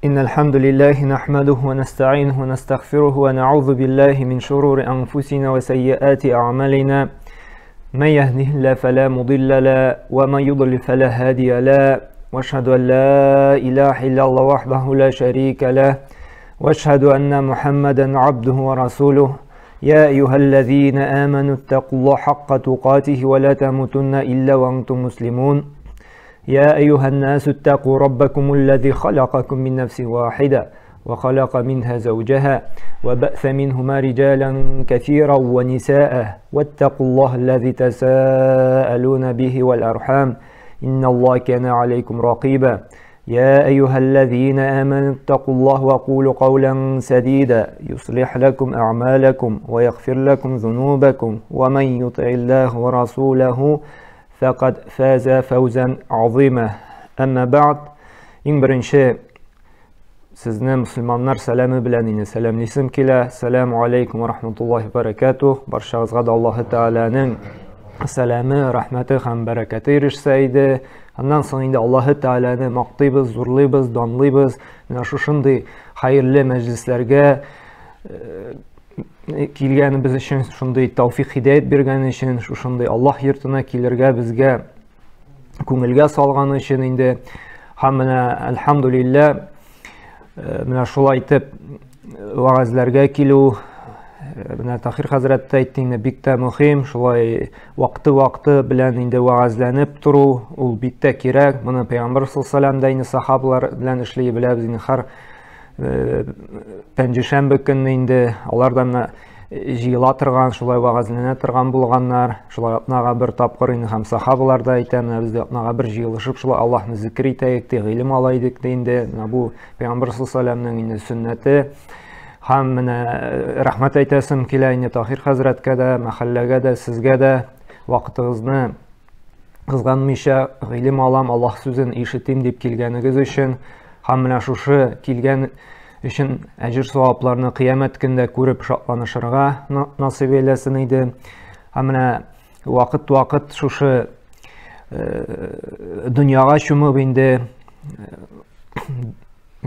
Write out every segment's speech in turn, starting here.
إن الحمد لله نحمده ونستعينه ونستغفره ونعوذ بالله من شرور أنفسنا وسيئات أعمالنا من يهده الله فلا مضل له ومن يضلل فلا هادي له واشهد أن لا إله إلا الله وحده لا شريك له واشهد أن محمدا عبده ورسوله يا أيها الذين آمنوا اتقوا الله حق تقاته ولا تموتن إلا وأنتم مسلمون يا أيها الناس اتقوا ربكم الذي خلقكم من نفس واحدة وخلق منها زوجها وبأث منهما رجالا كثيرا ونساء واتقوا الله الذي تساءلون به والأرحام إن الله كان عليكم رقيبا يا أيها الذين آمنوا اتقوا الله وقولوا قولا سديدا يصلح لكم أعمالكم ويغفر لكم ذنوبكم ومن يطع الله ورسوله فقد فاز فوزا عظيما أما بعد. Иң беренче сезне мөселманнар сәламе белән инде сәламлисем килә. Сәламу алейкум ва рахматуллахи ва баракатух. Баршагызга да Аллаһы Тәгаләнең сәламе, рәхмәте һәм бәрәкәте ирешсә иде. Аннан соң инде Аллаһы Тәгаләне мактыйбыз, зурлыйбыз, данлыйбыз. Менә шушындый хәерле мәҗлесләргә килгәнебез өчен, шундый тәүфик һидәят биргән өчен, шушындый Аллаһ йортына килергә безгә күңелгә салган өчен инде. Һәм менә әлхәмдүлилләһ, менә шулай итеп вәгазьләргә килү, менә Тахир хәзрәт тә әйтте инде, бик тә мөһим, шулай вакыты-вакыты белән инде вәгазьләнеп тору, ул бик тә кирәк. Моны Пәйгамбәр саллаллаһу алейһи ва сәлләм дә инде сахабалар белән эшли беләбез инде, һәр пәнҗешәмбе көнне инде алар да менә җыела торган, шулай вәгазьләнә торган булганнар, шулай атнага бер тапкыр инде һәм сахабалар да әйтә, менә без дә атнага бер җыелышып шулай Аллаһны зикр итәйек, ди, гыйлем алайдык ди инде. Менә бу Пәйгамбәр саллаллаһу алейһи ва сәлләмнең инде сөннәте. Һәм менә рәхмәт әйтәсем килә инде Тахир хәзрәткә дә, мәхәлләгә дә, сезгә дә вакытыгызны кызганмыйча гыйлем алам, Аллаһ сүзен ишетим дип килгәнегез өчен. Һәм менә шушы килгән өчен әҗер савапларны кыямәт көндә күреп шатланышырга насыйп әйләсен иде. Һәм менә вакыт-вакыт шушы дөньяга чумып инде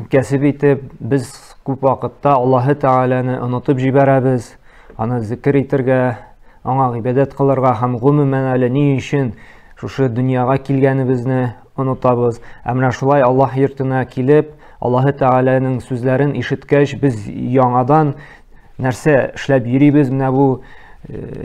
кәсеп итеп, без күп вакытта Аллаһы Тәгаләне онытып җибәрәбез, аны зикр итергә, аңа гыйбадәт кылырга һәм гомумән әле ни өчен шушы дөньяга килгәнебезне онытабыз. Ә менә шулай Аллаһ йортына килеп, Аллаһы Тәгаләнең сүзләрен ишеткәч, без яңадан нәрсә эшләп йөрибез менә бу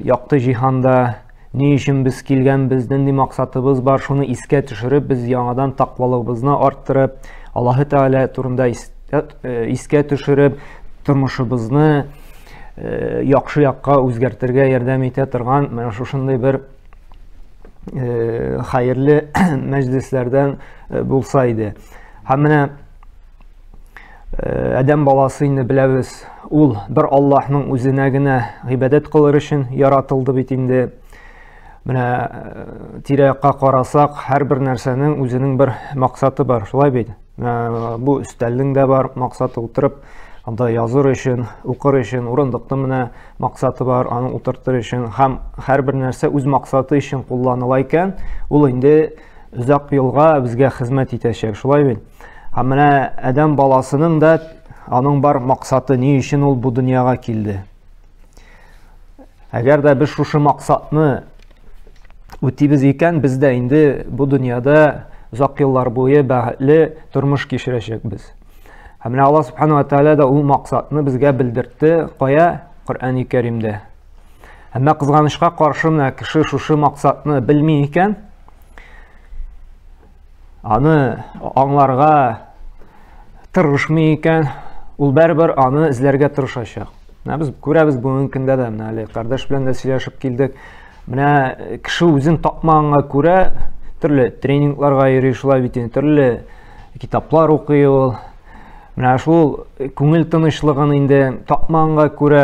якты җиһанда, ни өчен без килгәнбез, нинди максатыбыз бар, шуны искә төшереп, без яңадан тәкъвалыгыбызны арттырып, Аллаһы Тәгалә турында искә төшереп, тормышыбызны яхшы якка үзгәртергә ярдәм итә торган менә шушындый бер хәерле мәҗлесләрдән булса иде. Һәм менә адәм баласы инде беләбез, ул бер Аллаһның үзенә генә гыйбадәт кылыр өчен яратылды бит инде. Менә тирә-якка карасак, һәрбер нәрсәнең үзенең бер максаты бар, шулай бит? Менә бу өстәлнең дә бар максаты, утырып анда языр өчен, укыр өчен, урындыкның менә максаты бар, аны утыртыр өчен. Һәм һәрбер нәрсә үз максаты өчен кулланыла икән, ул инде озак елга безгә хезмәт итәчәк, шулай бит? Һәм менә адәм баласының да аның бар максаты, ни өчен ул бу дөньяга килде. Әгәр дә без шушы максатны үтибез икән, без дә инде бу дөньяда озак еллар буе бәхетле тормыш кичерәчәкбез. Һәм менә Аллаһ субхана ва тааля да ул максатны безгә белдертте, кая? Коръәни Кәримдә. Әмма кызганычка каршы менә кеше шушы максатны белми икән, аны аңларга тырышмый икән, ул бәрбер аны эзләргә тырышачак. Менә без күрәбез бүгенге көндә дә, менә әле кардәш белән дә сөйләшеп килдек. Менә кеше үзен тапмаганга күрә төрле тренингларга йөри, шулай бит инде, төрле китаплар укый ул. Менә шул күңел тынычлыгын инде тапмаганга күрә,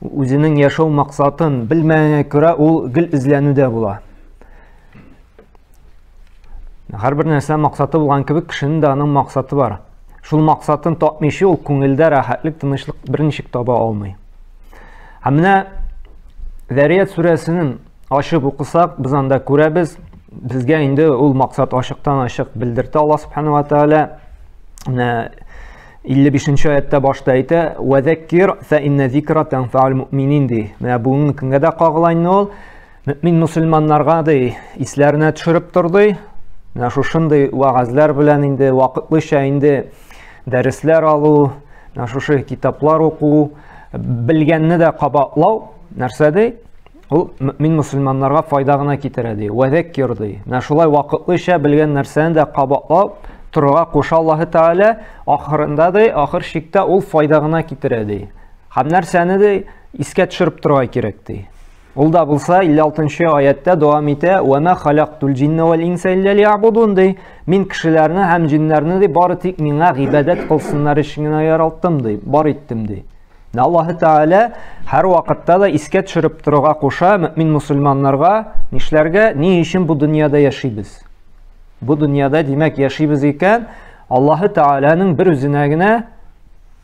үзенең яшәү максатын белмәгәнгә күрә ул гел эзләнүдә була. Һәрбер нәрсә максаты булган кебек, кешенең дә аның максаты бар. Шул максатын тапмыйча ул күңелдә рәхәтлек, тынычлык берничек таба алмый. Һәм менә Зәрият сүрәсенең ачып укысак, без анда күрәбез, безгә инде ул максат ачыктан-ачык белдертә Аллаһ субхана ва тааля. Менә 55 аятта башта әйтә, "Ва заккир фа инна зикра танфаул муъминин" ди. Менә бүгенге көнгә дә кагыла инде ул. Мөмин мусульманнарга ди, исләренә төшереп тор ди. Менә шушындый вәгазьләр белән инде вакытлыча инде дәресләр алу, менә шушы китаплар уку, белгәнне дә кабатлау нәрсә ди? Ул мөмин мусульманнарга файда гына китерә ди. Вәзәккир ди. Менә шулай вакытлыча белгән нәрсәне дә кабатлап торырга куша Аллаһы Тәгалә, ахырында ди, ахыр чиктә ул файда гына китерә ди. Һәм нәрсәне ди, искә төшереп торырга кирәк ди. Ул да булса 56 аятта дәвам итә, "Ва ма халактул җинна вал инса илля лиябудун" ди. Мин кешеләрне һәм җиннәрне ди бары тик миңа гыйбадәт кылсыннар өчен генә яралттым ди, бар иттем ди. Аллаһы Тәгалә һәр вакытта да искә төшереп торырга куша мөмин мусульманнарга нишләргә, ни өчен бу дөньяда яшибез? Бу дөньяда, димәк, яшибез икән, Аллаһы Тәгаләнең бер үзенә генә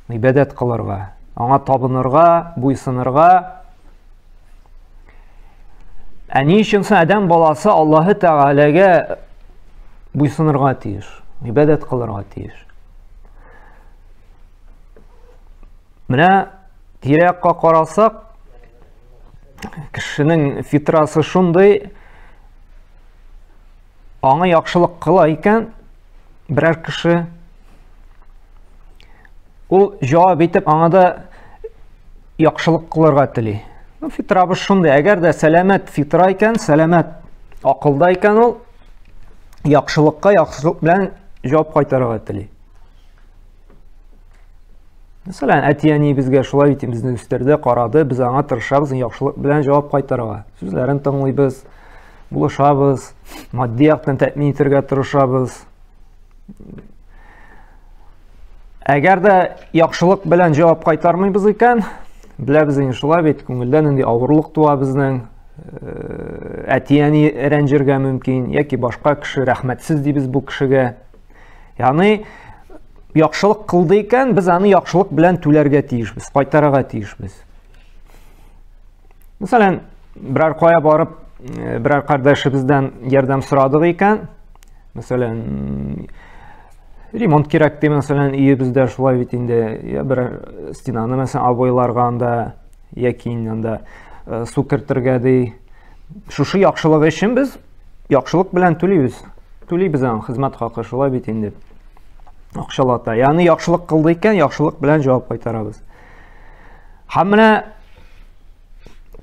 гыйбадәт кылырга, аңа табынырга, буйсынырга. Ә ни өчен соң адәм баласы Аллаһы Тәгаләгә буйсынырга тиеш, гыйбадәт кылырга тиеш? Менә тирә-якка карасак, кешенең фитрасы шундый, аңа яхшылык кыла икән, берәр кеше ул җавап итеп аңа да яхшылык кылырга тели. Ну, фитрабыз шундый. Әгәр дә сәламәт фитра икән, сәламәт акылда икән ул, яхшылыкка яхшылык белән җавап кайтарырга тели. Мәсәлән, әти-әни безгә шулай бит безне үстерде, карады, без аңа тырышабыз яхшылык белән җавап кайтарырга. Сүзләрен тыңлыйбыз, булышабыз, матди яктан тәэмин итәргә тырышабыз. Әгәр дә яхшылык белән җавап кайтармыйбыз икән, беләбез инде шулай бит, күңелдә нинди авырлык туа безнең, э, әти-әни рәнҗергә мөмкин, яки башка кеше рәхмәтсез дибез бу кешегә. Ягъни яхшылык кылды икән, без аны яхшылык белән түләргә тиешбез, кайтарырга тиешбез. Мәсәлән, берәр кая барып, э, берәр кардәшебездән ярдәм сорадык икән, мәсәлән, ремонт кирәк ди, мәсәлән, өебездә шулай бит инде, я берәр стенаны, мәсәлән, обойларга анда, яки инде анда э, су кертергә ди. Шушы яхшылык өчен без яхшылык белән түлибез. Түлибез аның хезмәт хакы, шулай бит инде. Акчалата. Ягъни яхшылык кылды икән, яхшылык белән җавап кайтарабыз. Һәм менә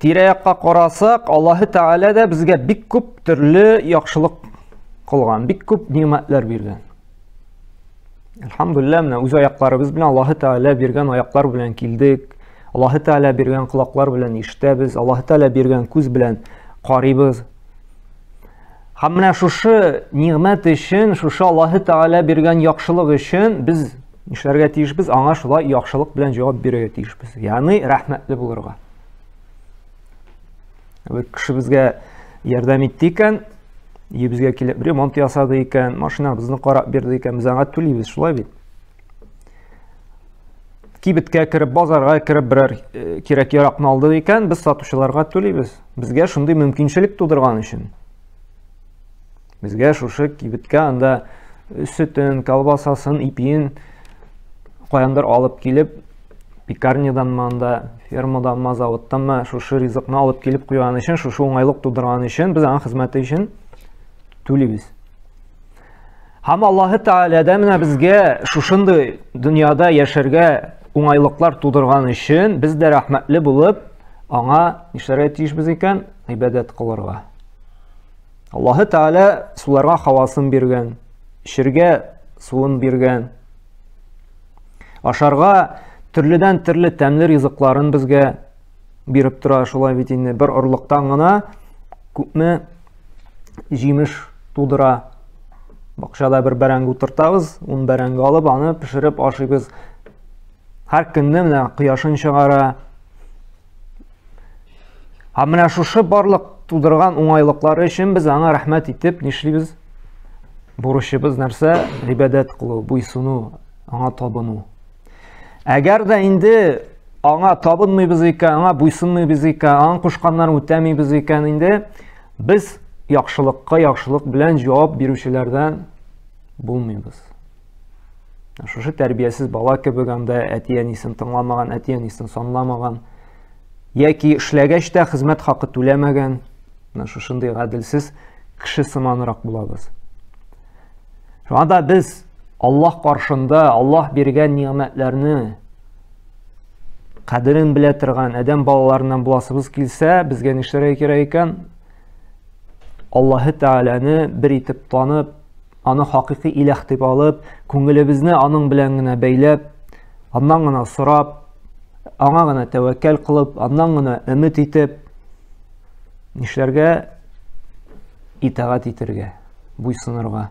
тирә-якка карасак, Аллаһы Тәгалә дә безгә бик күп төрле яхшылык кылган, бик күп нимәтләр биргән. Әлхәмдулилла, менә үз аякларыбыз белән Аллаһы Тәгалә биргән аяклар белән килдек. Аллаһы Тәгалә биргән колаклар белән ишетәбез, Аллаһы Тәгалә биргән күз белән карыйбыз. Һәм менә шушы нигъмәт өчен, шушы Аллаһы Тәгалә биргән яхшылык өчен без нишләргә тиешбез? Аңа шулай яхшылык белән җавап бирергә тиешбез. Ягъни рәхмәтле булырга. Бер кеше безгә ярдәм итте икән, өебезгә килеп ремонт ясады икән, машинабызны карап бирде икән, без аңа түлибез, шулай бит? Кибеткә кереп, базарга кереп берәр э, кирәк-яракны алдык икән, без сатучыларга түлибез. Безгә шундый мөмкинчелек тудырган өчен. Безгә шушы кибеткә анда э, сөтен, колбасасын, ипиен каяндыр алып килеп, пекарняданмы анда, фермаданмы, заводтанмы шушы ризыкны алып килеп куйган өчен, шушы уңайлык тудырган өчен без аның хезмәте өчен түлибез. Һәм Аллаһы Тәгалә дә менә безгә шушындый дөньяда яшәргә уңайлыклар тудырган өчен без дә рәхмәтле булып, аңа нишләргә тиешбез икән? Гыйбадәт кылырга. Аллаһы Тәгалә суларга һавасын биргән, эчергә суын биргән. Ашарга төрледән төрле тәмле ризыкларын безгә биреп тора, шулай бит инде бер орлыктан гына күпме җимеш тудыра. Бакчада бер бәрәңге утыртабыз, ун бәрәңге алып, аны пешереп ашыйбыз. Һәр көнне менә кояшын чыгара. Һәм менә шушы барлык тудырган уңайлыклары өчен без аңа рәхмәт итеп нишлибез? Бурычыбыз нәрсә? Гыйбадәт кылу, буйсыну, аңа табыну. Әгәр дә инде аңа табынмыйбыз икән, аңа буйсынмыйбыз икән, аның кушканнарын үтәмибез икән инде, без яхшылыкка яхшылык белән җавап бирүчеләрдән булмыйбыз. Шушы тәрбиясез бала кебек анда әти-әнисен тыңламаган, әти-әнисен санламаган, яки эшләгәч тә хезмәт хакы түләмәгән, менә шушындый гаделсез кеше сыманрак булабыз. Шуңа да без Аллаһ каршында Аллаһ биргән нигъмәтләрне кадерен белә торган адәм балаларыннан буласыбыз килсә, безгә нишләргә кирәк икән? Аллаһы Тәгаләне бер итеп танып, аны хакыйкый иләх дип алып, күңелебезне аның белән генә бәйләп, аннан гына сорап, аңа гына тәвәккәл кылып, аннан гына өмет итеп, нишләргә? Итагать итәргә, буйсынырга.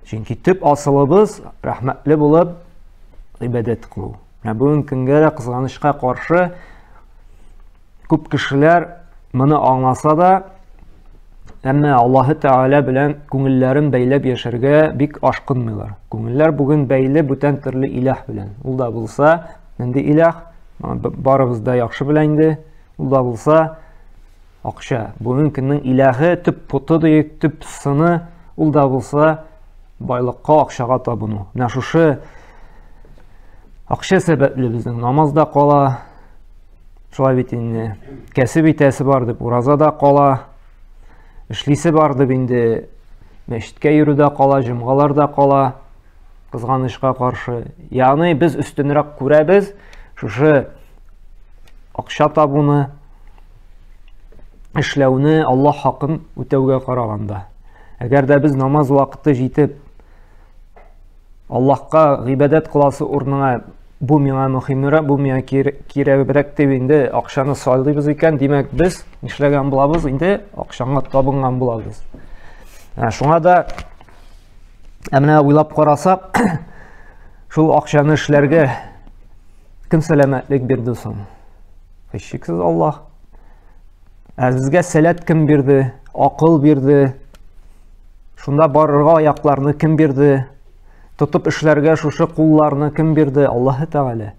Чөнки төп асылыбыз рәхмәтле булып гыйбадәт кылу. Менә бүгенге көнгә дә кызганычка каршы Күп кешеләр моны аңласа да, әмма Аллаһы Тәгалә белән күңелләрен бәйләп яшәргә бик ашкынмыйлар. Күңелләр бүген бәйле бүтән төрле иләһ белән. Ул да булса, нинди иләһ? Барыбыз да яхшы белә инде. Ул да булса, акча. Бүгенге көннең иләһе, төп поты диек, төп сыны, ул да булса, байлыкка, акчага табыну. Менә шушы акча сәбәпле безнең намаз да кала, Шулай бит инде. Кәсеп итәсе бар дип ураза да кала. Эшлисе бар дип инде мәчеткә йөрү дә кала, җомгалар да кала. Кызганычка каршы. Ягъни без өстенрәк күрәбез шушы акча табуны, эшләүне Аллаһ хакын үтәүгә караганда. Әгәр дә без намаз вакыты җитеп Аллаһка гыйбадәт кыласы урынына бу миңа мөһимрәк, бу миңа кирәгрәк дип инде акчаны сайлыйбыз икән, димәк без нишләгән булабыз инде акчаңа табынган булабыз. Ә, шуңа да ә менә уйлап карасак, шул акчаны эшләргә кем сәламәтлек бирде соң? Һичшиксез Аллаһ. Ә безгә сәләт кем бирде? Акыл бирде. Шунда барырга аякларны кем бирде? Тотып эшләргә шушы кулларны кем бирде? Аллаһы Тәгалә.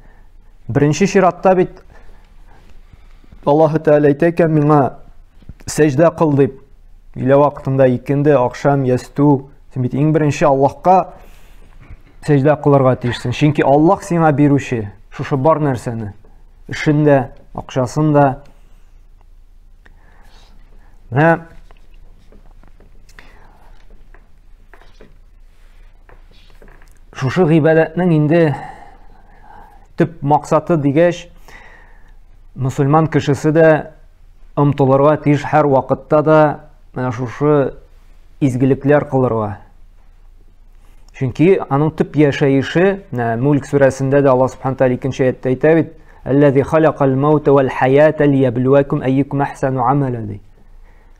Беренче чиратта бит Аллаһы Тәгалә әйтә икән миңа сәҗдә кыл дип. Өйлә вакытында икенде, ахшам, ястү. Син бит иң беренче Аллаһка сәҗдә кылырга тиешсең. Чөнки Аллаһ сиңа бирүче шушы бар нәрсәне. Эшен дә, акчасын да. Менә шушы гыйбадәтнең инде төп максаты дигәч, мөселман кешесе дә омтылырга тиеш һәр вакытта да менә шушы изгелекләр кылырга. Чөнки аның төп яшәеше, менә Мульк сүрәсендә дә Аллаһ Субхану тәгалә икенче аятта әйтә бит, Аллази халакал маута вал хаята лияблуакум әйюкум ахсану амала ди.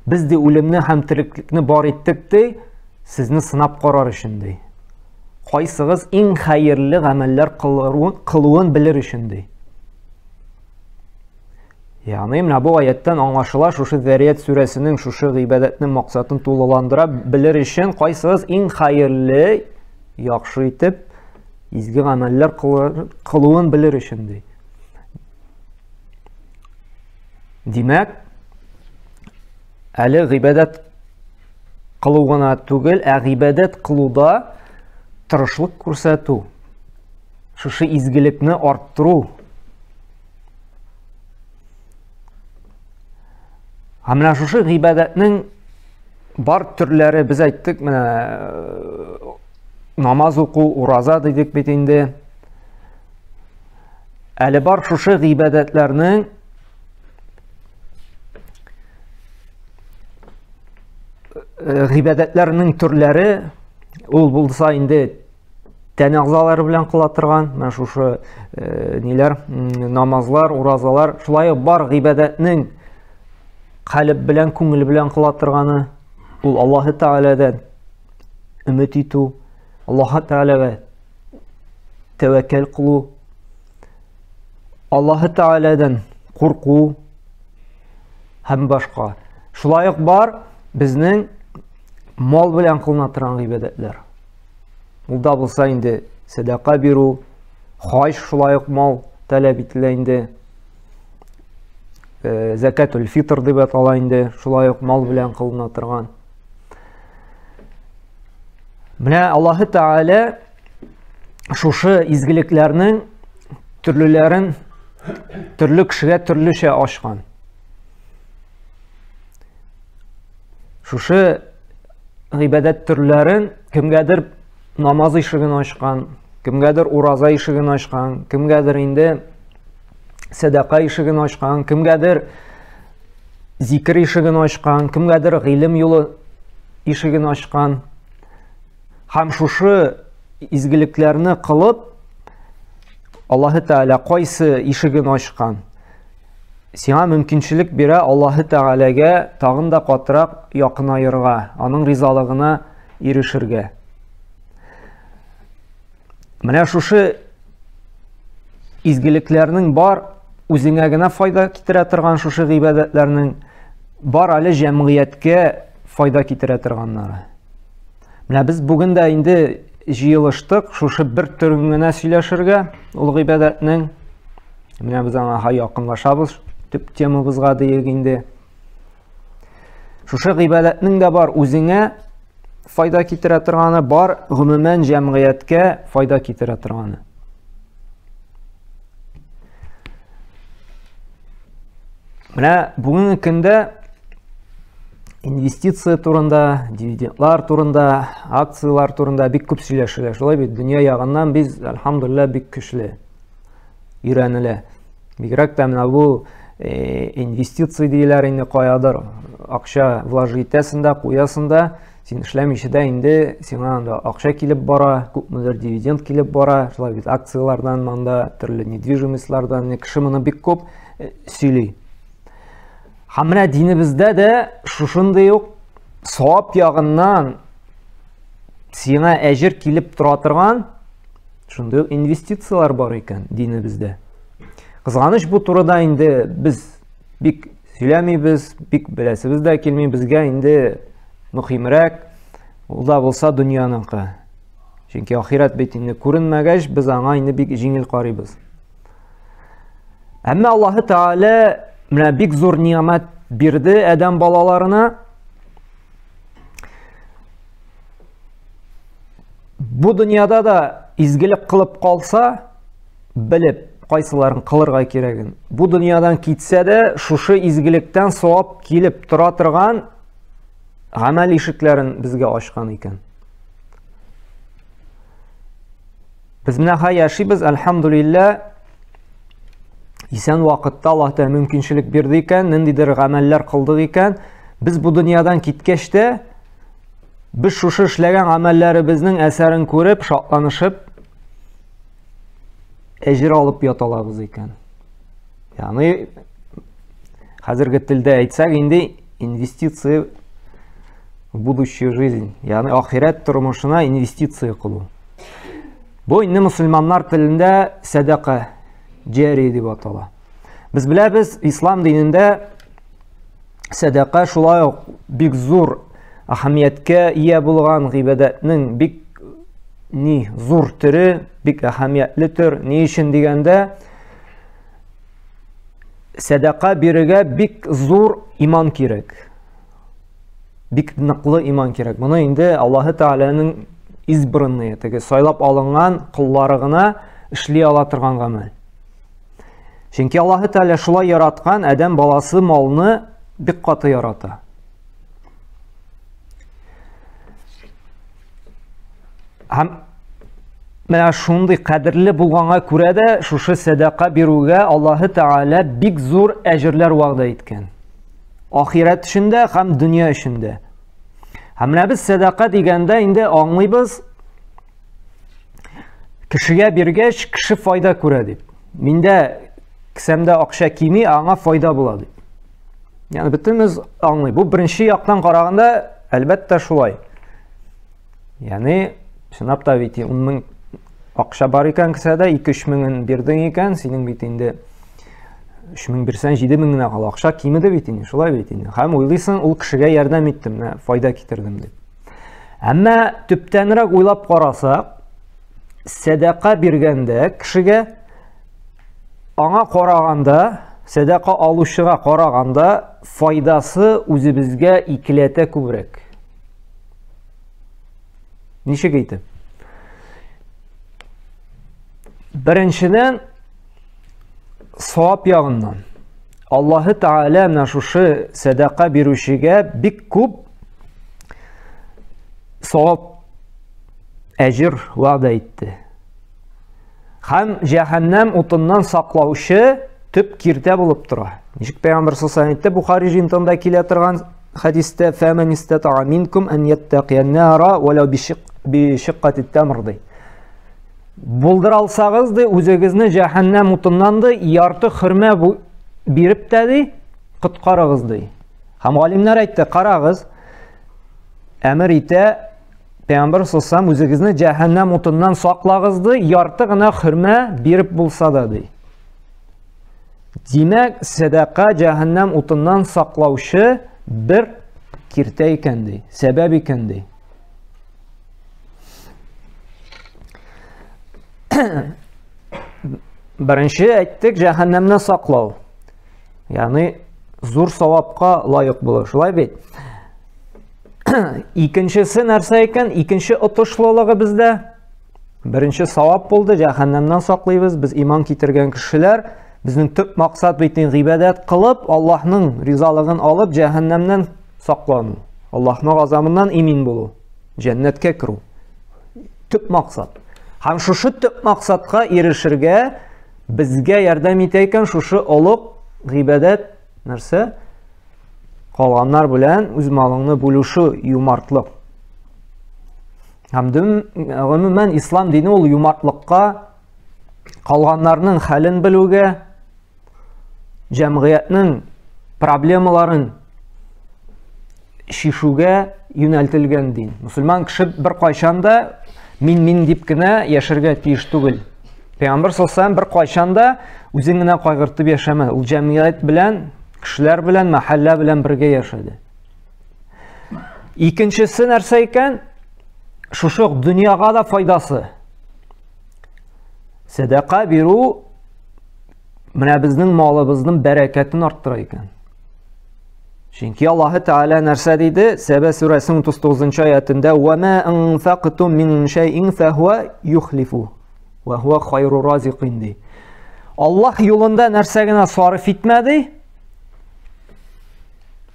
Без ди үлемне һәм тереклекне бар иттек ди, сезне сынап карар өчен ди. Кайсыгыз иң хәерле гамәлләр кылуын белер өчен ди. Ягъни менә бу аяттан аңлашыла, шушы Зәрият сүрәсенең шушы гыйбадәтнең максатын тулыландыра белер өчен кайсыгыз иң хәерле, яхшы итеп изге гамәлләр кылуын белер өчен ди. Димәк, әле гыйбадәт кылу гына түгел, ә гыйбадәт кылуда тырышлык күрсәтү, шушы изгелекне арттыру. Һәм менә шушы гыйбадәтнең бар төрләре, без әйттек, менә э, намаз уку, ураза дидек бит инде. Әле бар шушы гыйбадәтләрнең э, гыйбадәтләрнең төрләре ул булса инде тән әгъзалары белән кыла торган менә шушы э, ниләр намазлар, уразалар, шулай ук бар гыйбадәтнең калеб белән, күңел белән кыла торганы, ул Аллаһы Тәгаләдән өмет итү, Аллаһы Тәгаләгә тәвәккәл кылу, Аллаһы Тәгаләдән курку һәм башка. Шулай ук бар безнең мал белән кылына торган гыйбадәтләр. Ул да булса инде сәдака бирү, хаҗ шулай ук мал таләп ителә инде. Э, зәкәтул фитр дип атала инде, шулай ук мал белән кылына торган. Менә Аллаһы Тәгалә шушы изгелекләрнең төрлеләрен төрле кешегә төрлечә ачкан. Шушы гыйбадәт төрләрен кемгәдер намаз ишеген ачкан, кемгәдер ураза ишеген ачкан, кемгәдер инде сәдака ишеген ачкан, кемгәдер зикер ишеген ачкан, кемгәдер гыйлем юлы ишеген ачкан. Һәм шушы изгелекләрне кылып, Аллаһы Тәгалә кайсы ишеген ачкан? Сиңа мөмкинчелек бирә Аллаһы Тәгаләгә тагын да катырак якынаерга, аның ризалыгына ирешергә. Менә шушы изгелекләрнең бар үзеңә генә файда китерә торган шушы гыйбадәтләрнең бар әле җәмгыятькә файда китерә торганнары. Менә без бүген дә инде җыелыштык, шушы бер төрен генә сөйләшергә, ул гыйбадәтнең. Менә без аңа якынлашабыз, төп темабызга диек инде. Шушы гыйбадәтнең дә бар үзеңә файда китерә торганы, бар гомумән җәмгыятькә файда китерә торганы. Менә бүгенге көндә инвестиция турында, дивидендлар турында, акцияләр турында бик күп сөйләшелә. Шулай бит, дөнья ягыннан без, әлхәмдулилла, бик көчле өйрәнелә. Бигрәк тә менә бу э, инвестиция диләр инде каядыр акча вложи итәсең дә, куясың да, син эшләмичә дә инде сиңа анда акча килеп бара, күпмедер дивиденд килеп бара, шулай бит акцияләрдән монда, төрле недвижимостьлардан, кеше моны бик күп э, сөйли. Һәм менә динебездә дә шушындый ук савап ягыннан сиңа әҗер килеп тора торган шундый ук инвестицияләр бар икән динебездә. Кызганыч бу турыда инде без бик сөйләмибез, бик беләсебез дә килми, безгә инде мөхимрәк ул да булса дөньяныкы. Чөнки ахирәт бит инде күренмәгәч, без аңа инде бик җиңел карыйбыз. Әмма Аллаһы Тәгалә менә бик зур ни'мәт бирде адәм балаларына. Бу дөньяда да изгелек кылып калса, белеп, кайсыларын кылырга кирәген. Бу дөньядан китсә дә, шушы изгелектән савап килеп тора торган гамәл ишекләрен безгә ачкан икән. Без менә хәй яшибез, әлхәмдулилла. Исән вакытта Аллаһ Тәгалә мөмкинчелек бирде икән, ниндидер гамәлләр кылдык икән, без бу дөньядан киткәч тә, без шушы эшләгән гамәлләребезнең әсәрен күреп, шатланышып, әҗер алып ята алабыз икән. Ягъни хәзерге телдә әйтсәк, инде инвестиция в будущую жизнь, ягъни ахирәт тормышына инвестиция кылу. Бу инде мусульманнар телендә сәдака, җәри дип атала. Без беләбез, ислам динендә сәдака шулай ук бик зур әһәмияткә ия булган гыйбадәтнең бик ни зур төре, бик әһәмиятле төр. Ни өчен дигәндә, сәдака бирергә бик зур иман кирәк. Бик ныклы иман кирәк. Моны инде Аллаһы Тәгаләнең избранные, теге сайлап алынган коллары гына эшли ала торган гамәл. Чөнки Аллаһы Тәгалә шулай яраткан, адәм баласы малны бик каты ярата. Һәм менә шундый кадерле булганга күрә дә шушы сәдака бирүгә Аллаһы Тәгалә бик зур әҗерләр вәгъдә иткән. Ахирәт өчен дә һәм дөнья өчен дә. Һәм менә без сәдака дигәндә инде аңлыйбыз, кешегә биргәч, кеше файда күрә дип. Миндә кесәмдә акча кими, аңа файда була дип. Ягъни бөтенебез аңлый. Бу беренче яктан караганда, әлбәттә, шулай. Ягъни чынлап та бит 10 мең акча бар икән кесәдә, 2-3 меңен бирдең икән, синең бит инде 3 мең бирсәң, 7 мең генә кала. Акча кимеде бит инде, шулай бит инде. Һәм уйлыйсың, ул кешегә ярдәм иттем, менә файда китердем дип. Әмма төптәнрәк уйлап карасак, сәдака биргәндә кешегә аңа караганда, сәдака алучыга караганда файдасы үзебезгә икеләтә күбрәк. Ничек әйтеп? Беренчедән, савап ягыннан. Аллаһы Тәгалә менә шушы сәдака бирүчегә бик күп савап, әҗер вәгъдә итте. Һәм җәһәннәм утыннан саклаучы төп киртә булып тора. Ничек Пәйгамбер саллаллаху алейһи әйтте, Бухари җыентыгында килә торган хәдистә, «Фәмән истатаа минкум ан яттакия нара валау бишиккати тамр» ди. Булдыра алсагыз ди, үзегезне җәһәннәм утыннан ди, ярты хөрмә биреп тә ди, коткарыгыз ди. Һәм галимнәр әйтте, карагыз, әмер итә Пәйгамбер саллаллаху үзегезне җәһәннәм утыннан саклагыз ди, ярты гына хөрмә биреп булса да ди. Димәк, сәдака җәһәннәм утыннан саклаучы бер киртә икән ди, сәбәп икән ди. Беренче әйттек, җәһәннәмнән саклау. Ягъни зур савапка лаек булу, шулай бит? Икенчесе нәрсә икән? Икенче отышлылыгы бездә. Беренче савап булды, җәһәннәмнән саклыйбыз. Без иман китергән кешеләр, безнең төп максат бит гыйбадәт кылып, Аллаһның ризалыгын алып, җәһәннәмнән саклану. Аллаһның газабыннан имин булу. Җәннәткә керү. Төп максат. Һәм шушы төп максатка ирешергә безгә ярдәм итә икән шушы олуг гыйбадәт нәрсә? Калганнар белән үз малыңны бүлүшү, юмартлык. Һәм гомумән ислам дине ул юмартлыкка, калганнарның хәлен белүгә, җәмгыятьнең проблемаларын шишүгә юнәлтелгән дин. Мусульман кеше бер кайчан да мин-мин дип кенә яшәргә тиеш түгел. Пәйгамбер саллаллаху бер кайчан да үзен генә кайгыртып яшәмәде. Ул җәмгыять белән, кешеләр белән, мәхәллә белән бергә яшәде. Икенчесе нәрсә икән? Шушы ук дөньяга да файдасы. Сәдака бирү менә безнең малыбызның бәрәкәтен арттыра икән. Чөнки Аллаһы Тәгалә нәрсә диде? Сәбә сүрәсенең 39 аятында: "Ва ма анфактум мин шәйин фахуа юхлифу ва хуа хайру разикин" ди. Аллаһ юлында нәрсә генә сарыф итмәде,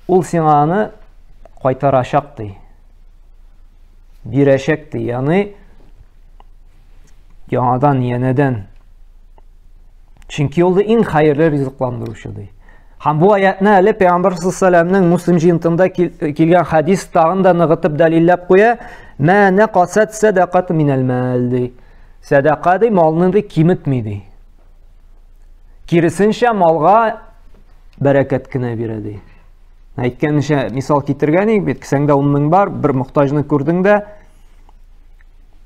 ул сиңа аны кайтарачак ди. Бирәчәк ди. Ягъни яңадан янәдән. Чөнки ул иң хәерле ризыкландыручы ди. Һәм бу аятны әле Пәйгамбәр саллаллаху Муслим җыентында килгән хадис тагын да ныгытып дәлилләп куя. Мә нақасат садақат минәл мәл ди. Садака ди малны ди киметми ди. Киресенчә малга бәрәкәт кенә бирә ди. Әйткәнчә мисал китергән идек бит, кесәңдә 10 мең бар, бер мохтаҗны күрдең дә,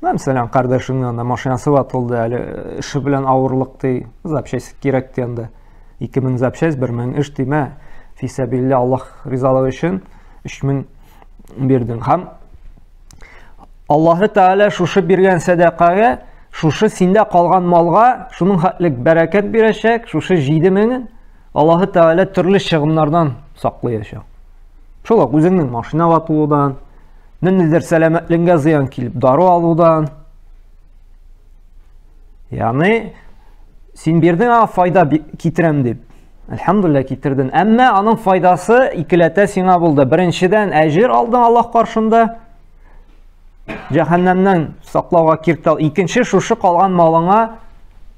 мәсәлән, кардәшеңнең анда машинасы ватылды, әле эше белән авырлык ди, запчасть кирәк ди анда. 2000 запчасть, 1000 эш димә, фисәбиллә Аллаһ ризалыгы өчен 3000 бирдең. Һәм Аллаһы Тәгалә шушы биргән сәдакага, шушы синдә калган малга шуның хәтлек бәрәкәт бирәчәк, шушы 7000-ен Аллаһы Тәгалә төрле чыгымнардан саклаячак. Шул ук үзеңнең машина ватылудан, ниндидер сәламәтлегеңә зыян килеп, дару алудан. Ягъни син бирдең аңа файда китерәм дип. Әлхәмдулилла китердең. Әмма аның файдасы икеләтә сиңа булды. Беренчедән, әҗер алдың Аллаһ каршында. Җәһәннәмнән саклауга киртә. Икенче, шушы калган малыңа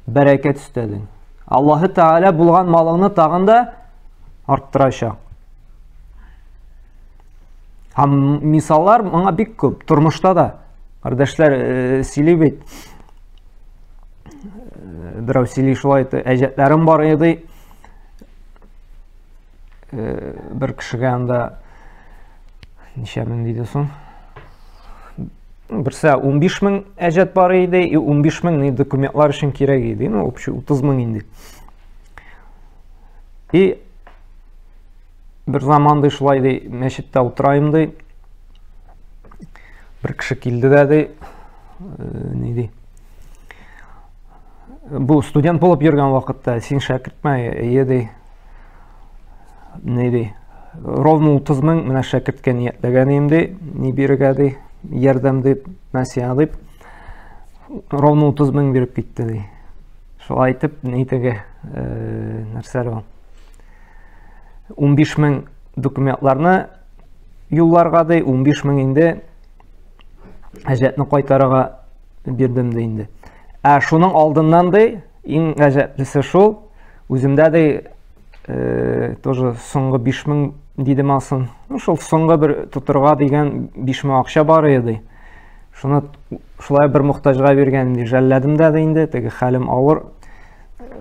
бәрәкәт өстәдең. Аллаһы Тәгалә булган малыңны тагын да арттырачак. Һәм мисаллар моңа бик күп. Тормышта да кардәшләр э, сөйли бит. Э, берәү сөйли шулай әҗәтләрем бар иде. Э, бер кешегә анда ничә мең диде соң? Берсе 15 мең әҗәт бар иде, и 15 мең ни документлар өчен кирәк иде. Ну, общий 30 мең инде. И бер заман ди шулай ди мәчеттә утыраем ди. Бер кеше килде дә ди, э, ни ди. Бу студент булып йөргән вакытта син шәкертме, әйе ди. Ни ди? Ровно 30 мең менә шәкерткә ниятләгән идем ди, ни бирергә ди, ярдәм дип, мәсия дип. Ровно 30 мең биреп китте ди. Шулай итеп, ни теге, нәрсә ул? 15 мең документларны юлларга ди, 15 мең инде әҗәтне кайтарырга бирдем ди инде. Ә шуның алдыннан ди, иң гаҗәплесе шул, үземдә ди, тоже соңгы 5 мең дидем алсын. Ну, шул соңгы бер тотырга дигән 5 мең акча бар иде ди. Шуны шулай бер мохтаҗга биргән ди, жәлләдем дә ди инде, теге хәлем авыр.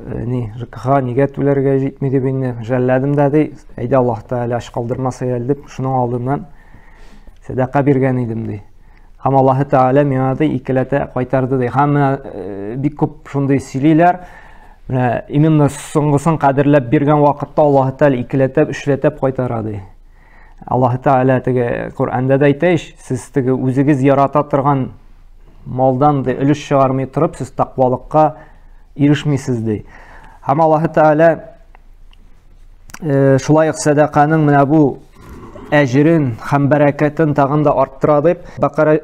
Ни, ЖКХ нигә түләргә җитми дип инде жәлләдем дә ди. Әйдә Аллаһ Тәгалә ач калдырмаса әле дип, шуның алдыннан сәдака биргән идем ди. Һәм Аллаһ Тәгалә миңа ди икеләтә кайтарды ди. Һәм менә бик күп шундый сөйлиләр. Менә именно соңгысын кадерләп биргән вакытта Аллаһ Тәгалә икеләтәп, өчләтәп кайтара ди. Аллаһ Тәгалә теге Коръәндә дә әйтә ич, сез теге үзегез ярата торган малдан ди өлеш чыгармый торып, сез тәкъвалыкка ирешмисез ди. Һәм Аллаһ Тәгалә шулай ук сәдаканың менә бу әҗерен һәм бәрәкәтен тагын да арттыра дип Бакара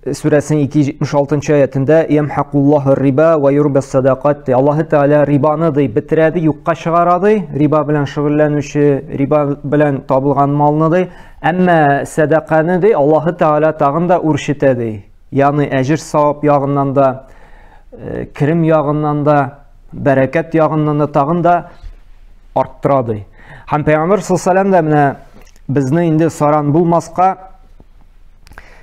сүрәсенең 276 аятендә ямхакуллаһу риба ва юрбас садакат ди. Аллаһ Тәгалә рибаны ди бетерә ди, юкка чыгара ди, риба белән шөгыльләнүче, риба белән табылган малны ди. Әмма сәдаканы ди Аллаһ Тәгалә тагын да үрчетә ди. Ягъни әҗер савап ягыннан да, керем ягыннан да, бәрәкәт ягыннан да тагын да арттыра ди. Һәм Пәйгамбер саллаллаху да менә безне инде саран булмаска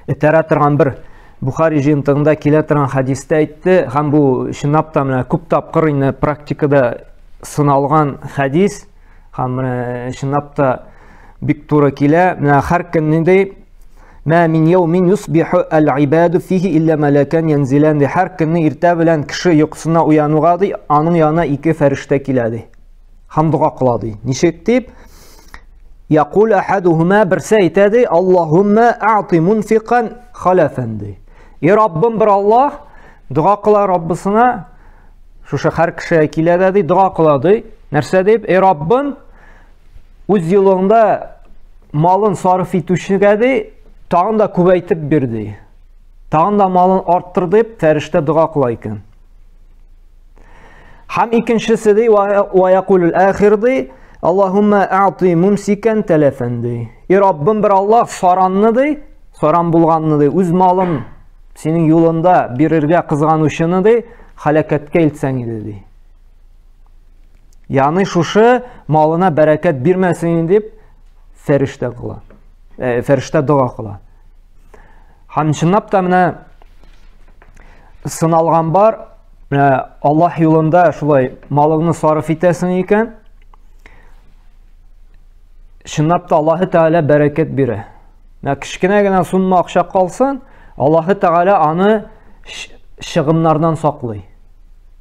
этәрә торган бер Бухари җыентыгында килә торган хәдистә әйтте, һәм бу чынлап та менә күп тапкыр инде практикада сыналган хәдис, һәм менә чынлап та бик туры килә. Менә һәр көнне ди, Мә мин яумин юсбиху әл-ибаду фихи илля малакан янзилан ди. Һәр көнне иртә белән кеше йокысына уянуга ди, аның янына ике фәрештә килә ди. Һәм дога кыла ди. Ничек дип? Якул ахадухума берсе әйтә ди, Аллаһумма а'ти мунфикан халафан ди. И Раббым бер Аллаһ дога кыла Раббысына, шушы һәр кешегә килә дә ди, дога кыла ди. Нәрсә дип? И Раббым, үз юлыңда малын сарыф итүчегә ди, тагын да күбәйтеп бир ди. Тагын да малын арттыр дип, фәрештә дога кыла икән. Һәм икенчесе ди, ва якулул ахир ди, Аллаһумма а'ти мумсикан талафан ди. И Раббым бер Аллаһ саранны ди, саран булганны ди, үз малын синең юлында бирергә кызганучыны ди, халәкәткә илтсәң иде ди. Ягъни шушы малына бәрәкәт бирмәсен дип фәрештә кыла. Фәрештә дога кыла. Һәм чынлап та менә сыналган бар, менә Аллаһ юлында шулай малыңны сарыф итәсең икән, чынлап та Аллаһ Тәгалә бәрәкәт бирә. Менә кечкенә генә сумма акча калсын, Аллаһ Тәгалә аны чыгымнардан саклый.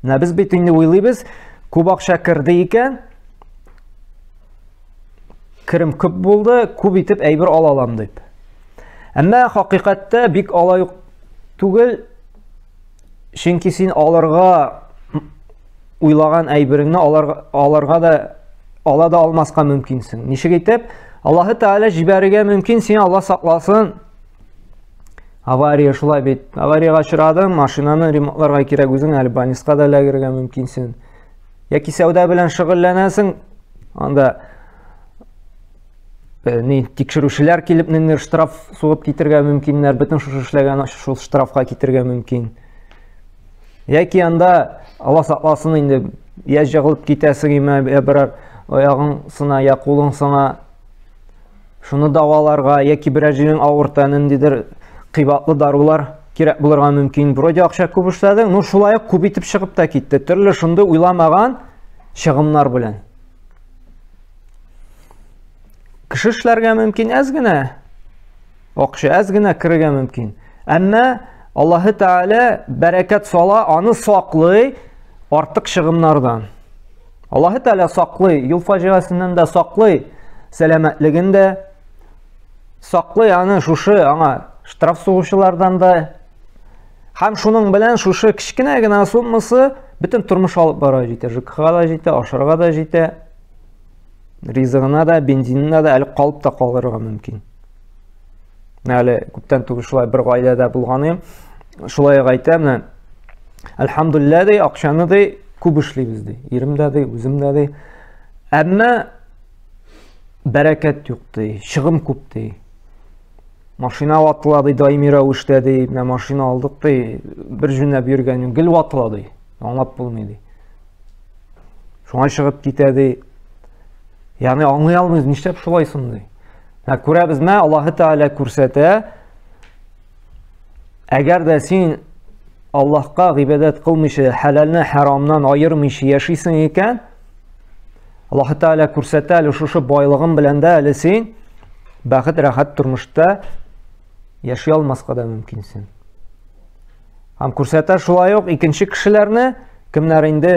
Менә без бит инде уйлыйбыз, күп акча керде икән, керем күп булды, күп итеп әйбер ала алам дип. Әмма хакыйкатьтә бик алай ук түгел, чөнки син алырга уйлаган әйбереңне аларга, аларга да ала да алмаска мөмкинсең. Ничек итеп? Аллаһы Тәгалә җибәрергә мөмкин, син Аллаһ сакласын. Авария шулай бит. Аварияга очрадың, машинаны ремонтларга кирәк, үзең әле больницага да эләгергә мөмкинсең. Яки сәүдә белән шөгыльләнәсең, анда ни тикшерүчеләр килеп ниндидер штраф сугып китергә мөмкиннәр, бөтен шушы эшләгән шул штрафка китергә мөмкин. Яки анда Алла сакласын инде, я җыгылып китәсең, я берәр аягың сына, я кулың сына. Шуны дәваларга яки берәр җирең авырта, ниндидер кыйбатлы дарулар кирәк булырга мөмкин. Вроде акча күп эшләдең, но шулай ук күп итеп чыгып та китте. Төрле шундый уйламаган чыгымнар белән. Кеше эшләргә мөмкин әз генә, акча әз генә керергә мөмкин. Әмма Аллаһы Тәгалә бәрәкәт сала, аны саклый артык чыгымнардан. Аллаһы Тәгалә саклый, юл фаҗигасеннән дә саклый, сәламәтлеген дә саклый аны шушы аңа штраф сугучылардан да. Һәм шуның белән шушы кечкенә генә суммасы бөтен тормыш алып бара җитә, ЖКХ да җитә, ашарга да җитә, ризыгына да, бензинына да әле калып та калырга мөмкин. Әле күптән түгел шулай бер гаиләдә булганым, шулай ук әйтә, менә әлхәмдулилла ди, акчаны ди, Күп эшлибез ди. Ирем дә ди, үзем дә ди. Әмма бәрәкәт юк ди, чыгым күп ди. Машина ватыла ди, даими рәвештә ди. Менә машина алдык ди, бер җүнләп йөргән гел ватыла ди. Аңлап булмый ди. Шуңа чыгып китә ди. Ягъни аңлый алмыйбыз, нишләп шулай соң ди. Менә күрәбез, мә Аллаһы Тәгалә күрсәтә. Әгәр дә син Аллаһка гыйбадәт кылмыйча, хәләлне хәрамнан аермыйча яшисең икән, Аллаһы Тәгалә күрсәтә әле шушы байлыгың белән дә әле син бәхет, рәхәт тормышта яши алмаска да мөмкинсең. Һәм күрсәтә шулай ук икенче кешеләрне, кемнәр инде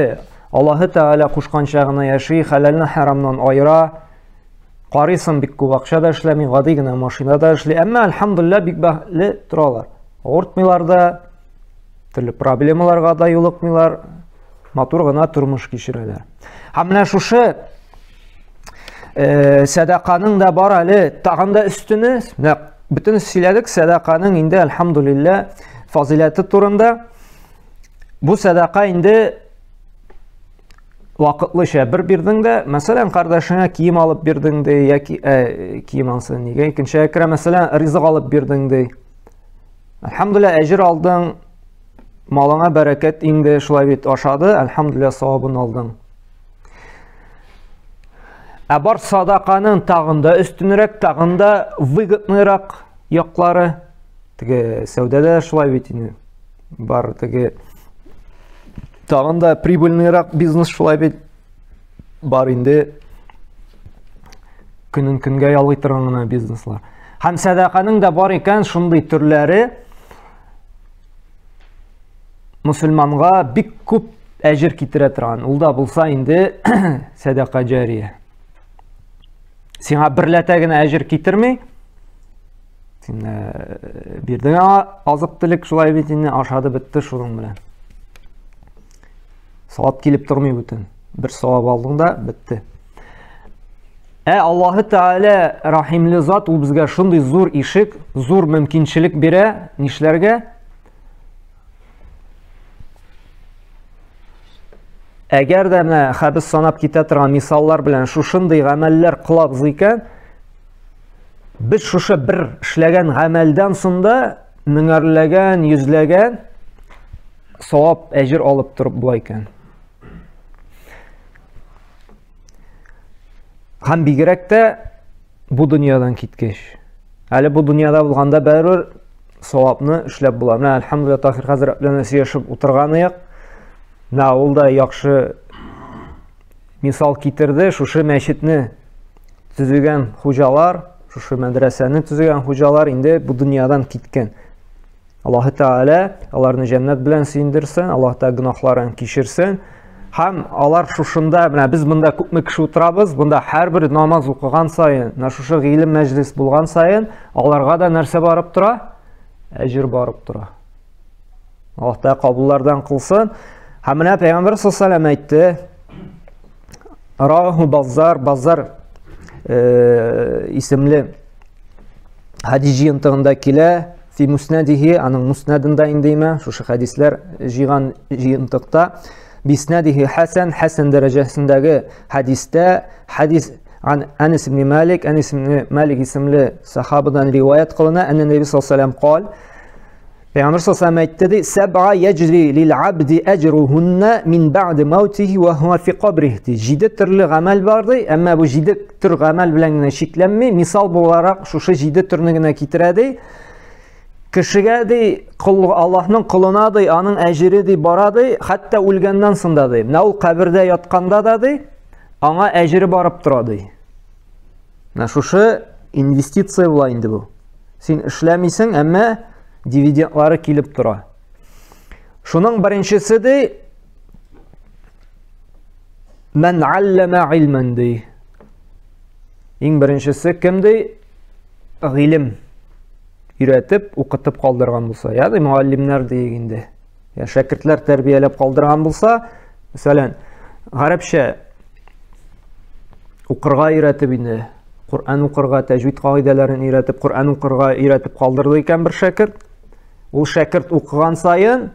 Аллаһы Тәгалә кушканча гына яши, хәләлне хәрамнан аера, Карыйсың, бик күп акча да эшләми, гади генә машина да эшли. Әмма, әлхәмдулилла, бик бәхетле торалар. Авыртмыйлар да, төрле проблемаларга да юлыкмыйлар, матур гына тормыш кичерәләр. Һәм менә шушы э, сәдаканың да бар әле тагын да өстене, менә бөтен сөйләдек сәдаканың инде әлхәмдулилла фазиләте турында. Бу сәдака инде вакытлыча бер бирдең дә, мәсәлән, кардәшеңә кием алып бирдең ди, яки ә, кием алсын нигә икенчегә керә, мәсәлән, ризык алып бирдең ди. Әлхәмдүлилләһ, әҗер алдың, малыңа бәрәкәт инде, шулай бит ашады, әлхәмдүлилләһ, савабын алдың. Ә бар садаканың тагын да өстенрәк, тагын да выгодныйрак яклары. Теге сәүдәдә шулай бит инде. Бар теге тагын да прибыльныйрак бизнес шулай бит бар инде көнен көнгә ялгый торган гына бизнеслар. Һәм сәдаканың да бар икән шундый төрләре мусульманга бик күп әҗер китерә торган. Ул да булса инде сәдака җария. Сиңа берләтә генә әҗер китерми. Син э, бирдең аңа азык-төлек шулай бит инде ашады бетте шуның белән. Савап килеп тормый бүтән. Бер савап алдың да бетте. Ә Аллаһы Тәгалә рахимле зат, ул безгә шундый зур ишек, зур мөмкинчелек бирә, нишләргә? Әгәр дә менә хәбис санап китә торган мисаллар белән шушындый гамәлләр кылабыз икән, без шушы бер эшләгән гамәлдән соң да меңәрләгән, йөзләгән савап, әҗер алып торып була икән. Һәм бигрәк тә бу дөньядан киткәч. Әле бу дөньяда булганда бәрібір савапны эшләп була. Менә әлхәмдүлилләһ Таһир хәзрәт белән сөйләшеп утырган идек. Менә ул да яхшы мисал китерде. Шушы мәчетне төзегән хуҗалар, шушы мәдрәсәне төзегән хуҗалар инде бу дөньядан киткән. Аллаһы Тәгалә аларны җәннәт белән сөендерсен, Аллаһ Тәгалә гөнаһларын кичерсен. Һәм алар шушында, менә без монда күпме кеше утырабыз, монда һәрбер намаз укыган саен, менә шушы гыйлем мәҗлис булган саен, аларга да нәрсә барып тора? Әҗер барып тора. Аллаһ Тәгалә кабуллардан кылсын. Һәм менә Пәйгамбәр саллаллаху алейһи әйтте, Раху Базар, Базар э, исемле хәдис җыентыгында килә, фи муснадихи, аның муснадында инде имә, шушы хәдисләр җыйган җыентыкта, биснадихи хәсән, хәсән дәрәҗәсендәге хәдистә, хәдис Ан Анас ибн Малик, Анас ибн Малик исемле сахабадан риваять кылына, әннә Нәби саллаллаху алейһи ва кал, Пәйгамбер саллаллаху әйтте ди, "Сәб'a яҗри лил абди әҗрухунна мин бә'ди маутихи ва хуа фи кабрих" ди. Җиде төрле гамәл бар ди, әмма бу җиде төр гамәл белән генә чикләнми. Мисал буларак шушы җиде төрне генә китерә ди. Кешегә ди, кол Аллаһның колына ди, аның әҗере ди бара ди, хәтта үлгәннән соң да ди. Менә ул кабердә ятканда да ди, аңа әҗере барып тора ди. Менә шушы инвестиция була инде бу. Син эшләмисең, әмма дивидендлары килеп тора. Шуның беренчесе ди, Мән аллама илмән ди. Иң беренчесе кем ди? Гыйлем өйрәтеп, укытып калдырган булса, ягъни мөгаллимнәр диек инде. Я шәкертләр тәрбияләп калдырган булса, мәсәлән, гарәпчә укырга өйрәтеп инде, Коръән укырга, тәҗвид кагыйдәләрен өйрәтеп, Коръән укырга өйрәтеп калдырды икән бер шәкерт, ул шәкерт укыган саен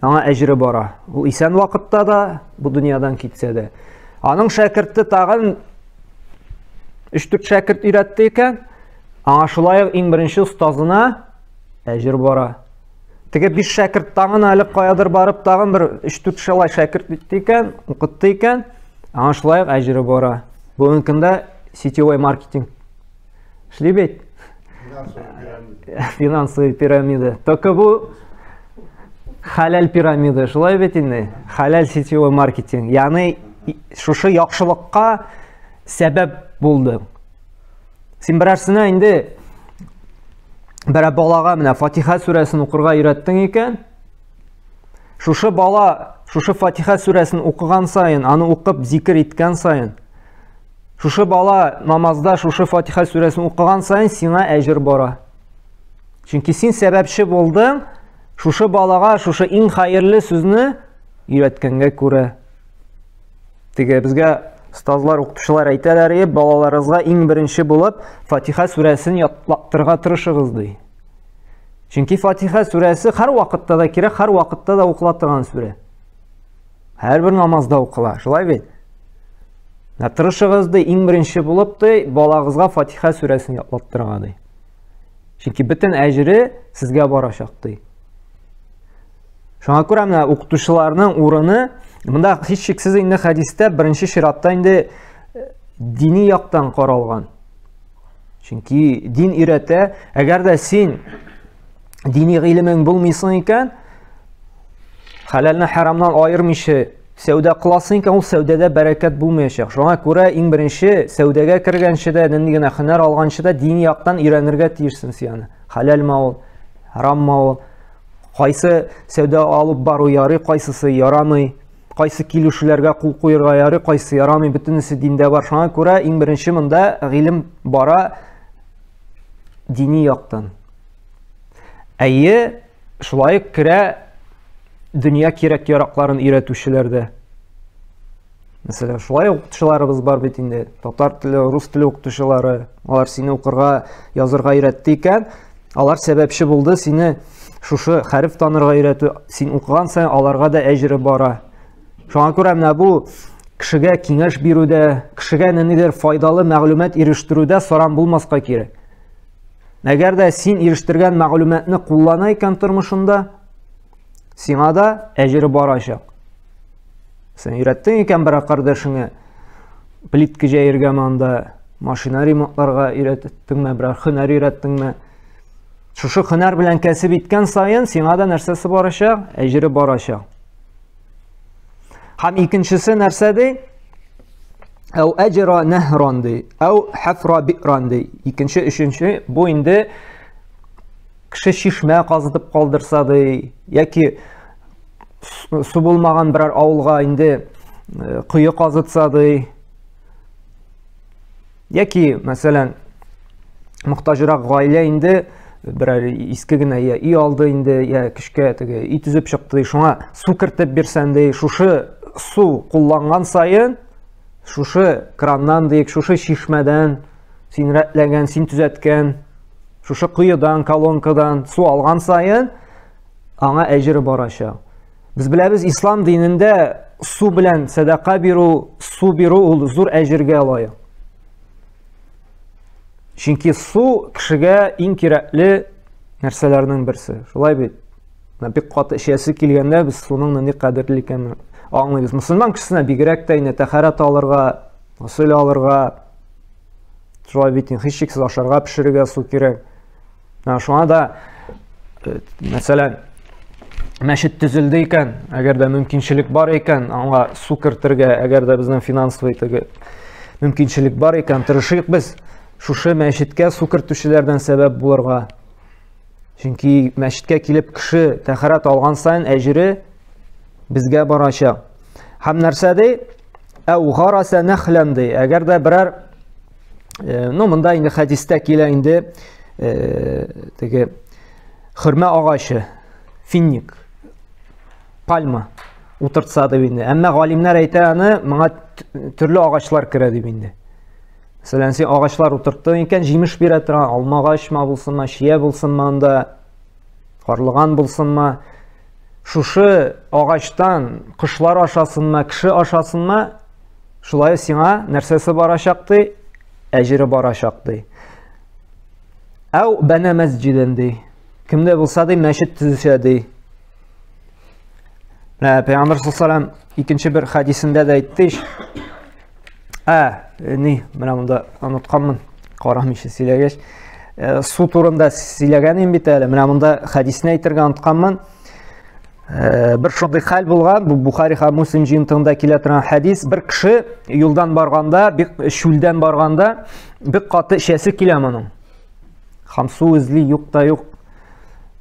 аңа әҗере бара. Ул исән вакытта да, бу дөньядан китсә дә. Аның шәкерте тагын 3-4 шәкерт өйрәтте икән, аңа шулай ук иң беренче остазына әҗер бара. Теге 5 шәкерт тагын әле каядыр барып, тагын бер 3-4 шалай шәкерт итте икән, укытты икән, аңа шулай ук әҗере бара. Бүгенге көндә сетевой маркетинг эшли бит. Финансовый пирамида. Только бу хәләл пирамида, шулай бит инде. Хәләл сетевой маркетинг. Ягъни шушы яхшылыкка сәбәп булды. Син берәрсенә инде берәр балага менә Фатиха сүрәсен укырга өйрәттең икән, шушы бала шушы Фатиха сүрәсен укыган саен, аны укып зикер иткән саен, шушы бала намазда шушы Фатиха сүрәсен укыган саен сиңа әҗер бара. Чөнки син сәбәпче булдың, шушы балага шушы иң хәерле сүзне өйрәткәнгә күрә. Теге безгә остазлар, укытучылар әйтәләр, е, балаларыгызга иң беренче булып Фатиха сүрәсен ятлаттырырга тырышыгыз ди. Чөнки Фатиха сүрәсе һәр вакытта да кирәк, һәр вакытта да укыла торган сүрә. Һәрбер намазда укыла, шулай бит? Ә тырышыгыз ди, иң беренче булып ди, балагызга Фатиха сүрәсен ятлаттырырга ди. Чөнки бөтен әҗере сезгә барачак ди. Шуңа күрә менә укытучыларның урыны монда һичшиксез инде хәдистә беренче чиратта инде э, дини яктан каралган. Чөнки дин өйрәтә, әгәр дә син дини гыйлемең булмыйсың икән, хәләлне хәрамнан аермыйча сәүдә кыласың икән, ул сәүдәдә бәрәкәт булмаячак. Шуңа күрә иң беренче сәүдәгә кергәнче дә, нинди генә һөнәр алганчы да дини яктан өйрәнергә тиешсең син аны. Хәләлме ул, хараммы ул? Кайсы сәүдә алып бару ярый, кайсысы ярамый, кайсы килешүләргә кул куерга ярый, кайсы ярамый, бөтенесе диндә бар. Шуңа күрә иң беренче монда гыйлем бара дини яктан. Әйе, шулай ук керә дөнья кирәк-яракларын өйрәтүчеләр дә. Мәсәлән, шулай укытучыларыбыз бар бит инде. Татар теле, рус теле укытучылары. Алар сине укырга, язырга өйрәтте икән, алар сәбәпче булды сине шушы хәреф танырга өйрәтү. Син укыган саен аларга да әҗере бара. Шуңа күрә менә бу кешегә киңәш бирүдә, кешегә ниндидер файдалы мәгълүмат ирештерүдә саран булмаска кирәк. Әгәр дә син ирештергән мәгълүматны куллана икән тормышында, сиңа да әҗере барачак. Сен өйрәттең икән берәр кардәшеңә плитка җәергәме анда, машина ремонтларга өйрәттеңме, берәр һөнәр өйрәттеңме? Шушы һөнәр белән кәсеп иткән саен сиңа да нәрсәсе барачак? Әҗере барачак. Һәм икенчесе нәрсә ди? Әу әҗра нәһран ди, әу хафра би'ран ди. Икенче, өченче бу инде кеше чишмә казытып калдырса ди, яки су булмаган берәр авылга инде э, кое казытса ди, яки, мәсәлән, мохтаҗрак гаилә инде берәр иске генә я өй алды инде, я кечкә теге өй төзеп чыкты, шуңа су кертеп бирсән ди, шушы су кулланган саен, шушы краннан диек, шушы чишмәдән син рәтләгән, син төзәткән, шушы коедан, колонкадан су алган саен аңа әҗере барачак. Без беләбез, ислам динендә су белән сәдака бирү, су бирү ул зур әҗергә лаек. Чөнки су кешегә иң кирәкле нәрсәләрнең берсе. Шулай бит. Менә бик каты эчәсе килгәндә без суның нинди кадерле икәнен аңлыйбыз. Мөселман кешесенә бигрәк тә инде тәһарәт алырга, госел алырга, шулай бит, һичшиксез ашарга пешерергә су кирәк. Шуңа да, э, мәсәлән, мәчет төзелде икән, әгәр дә мөмкинчелек бар икән, аңа су кертергә, әгәр дә безнең финансовый теге мөмкинчелек бар икән, тырышыйк без шушы мәчеткә су кертүчеләрдән сәбәп булырга. Чөнки мәчеткә килеп кеше тәһарәт алган саен әҗере безгә барачак. Һәм нәрсә ди? Әу гараса нәхлән ди. Әгәр дә берәр э, ну монда инде хәдистә килә инде э, теге хөрмә агачы, финник, пальма утыртса дип инде. Әмма галимнәр әйтә аны моңа төрле агачлар керә дип инде. Мәсәлән, син агачлар утырттың икән, җимеш бирә торган алма агачмы булсынмы, чия булсынмы анда, карлыган булсынмы. Шушы агачтан кошлар ашасынмы, кеше ашасынмы, шулай сиңа нәрсәсе барачак ди? Әҗере барачак ди. Әу бәнә мәсҗиден ди. Кемдә булса ди мәчет төзесә ди. Менә Пәйгамбер саллаллаху икенче бер хәдисендә дә әйтте. Ә, ни, менә монда онытканмын, карамыйча сөйләгәч. Э, су турында сөйләгән идем бит әле. Менә монда хәдисне әйтергә онытканмын. Э, бер шундый хәл булган, бу Бухари һәм Муслим җыентыгында килә торган хәдис. Бер кеше юлдан барганда, бик чүлдән барганда, бик каты эчәсе килә моның. Һәм су эзли, юк та юк.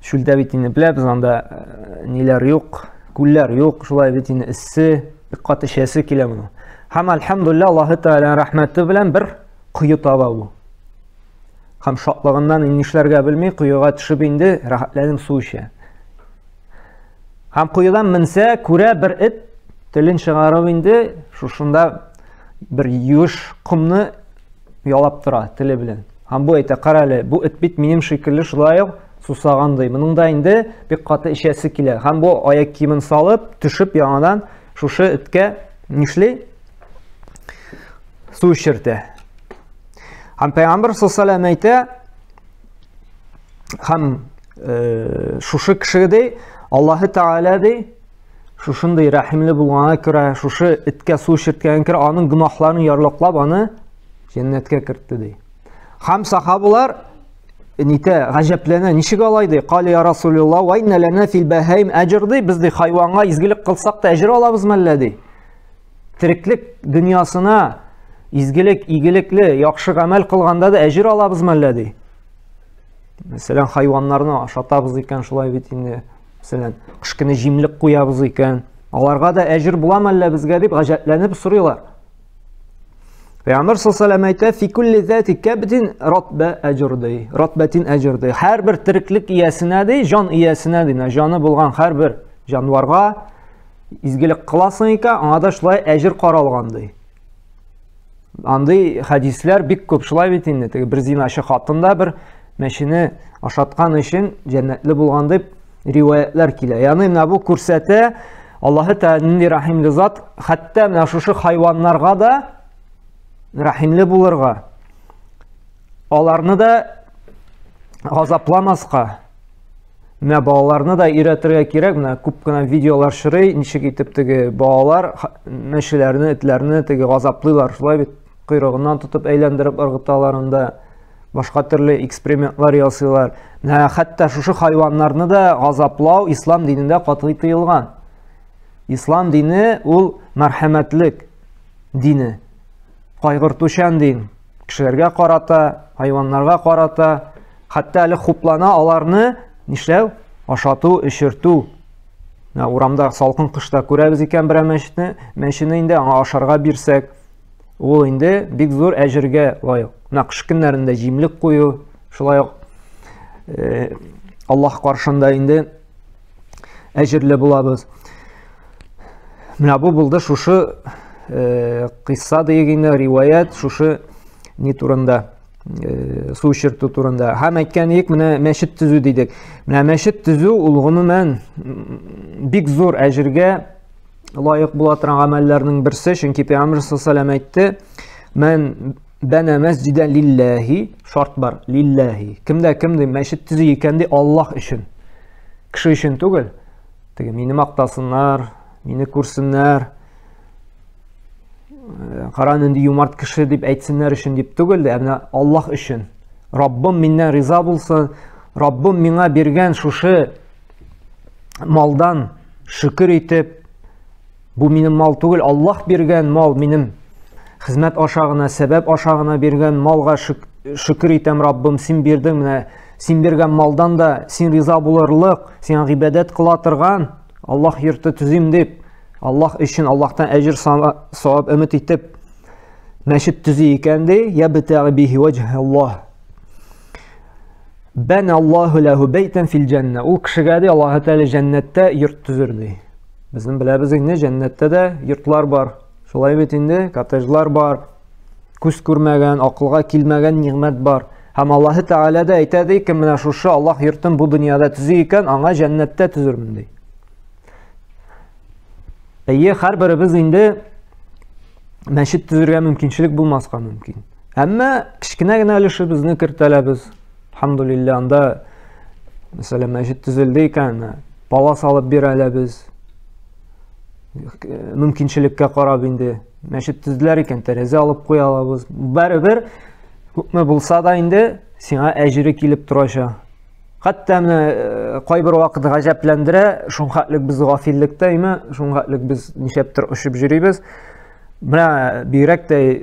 Чүлдә бит инде беләбез, анда э, ниләр юк, күлләр юк, шулай бит инде эссе, бик каты эчәсе килә моның. Һәм альхамдулилла Аллаһы Тәгаләнең рәхмәте белән бер кое таба бу. Һәм шатлыгыннан инде нишләргә белми, коега төшеп инде рәхәтләнеп су эчә. Һәм коедан менсә, күрә бер эт телен чыгарып инде шушында бер юеш комны ялап тора теле белән. Һәм бу әйтә, кара әле, бу эт бит минем шикелле шулай ук сусаган ди. Моның да инде бик каты эчәсе килә. Һәм бу аяк киемен салып, төшеп яңадан шушы эткә нишли? Су эчертә. Һәм Пәйгамбер саллаллаху әйтә, һәм э, шушы кеше ди, Аллаһы Тәгалә ди, шушындый рәхимле булганга күрә, шушы эткә су эчерткәнгә күрә, аның гөнаһларын ярлыклап, аны җәннәткә кертте ди. Һәм сахабалар нитә, гаҗәпләнә, ничек алай ди? Кали я Расулуллах, ва инна лана фил баһаим әҗр ди, без ди хайванга изгелек кылсак та әҗер алабыз мәллә ди. Тереклек дөньясына изгелек, игелекле, яхшы гамәл кылганда да әҗер алабыз мәллә ди. Мәсәлән, хайваннарны ашатабыз икән, шулай бит инде. Мәсәлән, кыш көне җимлек куябыз икән, аларга да әҗер була мәллә безгә дип гаҗәпләнеп сорыйлар. Пәйгамбер саллаллаху әйтә, фи кулли зати кабдин ратба әҗр ди. Ратбатин әҗр ди. Һәрбер тереклек иясенә ди, җан иясенә ди, җаны булган һәрбер җанварга изгелек кыласың икән, аңа да шулай әҗер каралган ди. Андый хәдисләр бик күп, шулай бит инде. Теге бер зиначы хатын да бер мәчене ашаткан өчен җәннәтле булган дип риваятлар килә. Ягъни менә бу күрсәтә, Аллаһы Тәгалә нинди рәхимле зат, хәтта менә шушы хайваннарга да рәхимле булырга, аларны да газапламаска, Менә балаларны да өйрәтергә кирәк. Менә күп кенә видеолар шырый, ничек итеп теге балалар мәчеләрне, этләрне теге газаплыйлар. Шулай бит койрыгыннан тотып әйләндереп ыргыталар анда. Башка төрле экспериментлар ясыйлар. Менә хәтта шушы хайваннарны да газаплау ислам динендә катгый тыелган. Ислам дине ул мәрхәмәтлек дине. Кайгыртучан дин. Кешеләргә карата, хайваннарга карата Хәтта әле хуплана аларны нишләү? Ашату, эчертү. Менә урамда салкын кышта күрәбез икән берәр мәчетне, мәчене инде аңа ашарга бирсәк, ул инде бик зур әҗергә лаек. Менә кыш көннәрендә җимлек кую, шулай ук э, Аллаһ каршында инде әҗерле булабыз. Менә бу булды шушы э, кыйсса диек инде, риваять шушы ни турында. Э, су эчертү турында. Һәм әйткән идек, менә мәчет төзү дидек. Менә мәчет төзү ул гомумән бик зур әҗергә лаек була торган гамәлләрнең берсе, чөнки Пәйгамбер саллаллаху әйтте, "Мән бәнә мәсҗидән лилләһи", шарт бар, лилләһи. Кемдә кем ди мәчет төзи икән ди Аллаһ өчен. Кеше өчен түгел. Теге мине мактасыннар, мине күрсеннәр, Кара нинди юмарт кеше дип әйтсеннәр өчен дип түгел, ә менә Аллаһ өчен. Раббым миннән риза булсын, Раббым миңа биргән шушы малдан шөкер итеп, бу минем мал түгел, Аллаһ биргән мал минем хезмәт аша гына, сәбәп аша гына биргән малга шөкер итәм, Раббым, син бирдең, менә син биргән малдан да син риза булырлык, сиңа гыйбадәт кыла торган Аллаһ йорты төзим дип, Аллаһ өчен Аллаһтан әҗер савап өмет итеп мәчет төзи икән ди, я битәгы бихи ваҗһ Аллаһ. Бән Аллаһу ләһу бәйтән фил җәннә. Ул кешегә ди Аллаһ Тәгалә җәннәттә йорт төзер ди. Безнең беләбез инде җәннәттә дә йортлар бар. Шулай бит инде, коттеджлар бар. Күз күрмәгән, акылга килмәгән нигъмәт бар. Һәм Аллаһ Тәгалә дә әйтә ди, кем менә шушы Аллаһ йортын бу дөньяда төзи икән, аңа җәннәттә төзермен ди. Әйе, һәрберебез инде мәчет төзергә мөмкинчелек булмаска мөмкин. Әмма кечкенә генә өлешебезне кертәләбез. Алхамдулилла, анда мәсәлән мәчет төзелде икән, палас алып бирә алабыз. Мөмкинчелеккә карап инде мәчет төзделәр икән, тәрәзә алып куя алабыз. Барыбер күпме булса да инде сиңа әҗере килеп торачак. Хәтта менә э, кайбер вакыт гаҗәпләндерә, шунхәтлек без гафиллектә име, шунхәтлек без нишләптер очып йөрибез. Менә бигрәк тә э,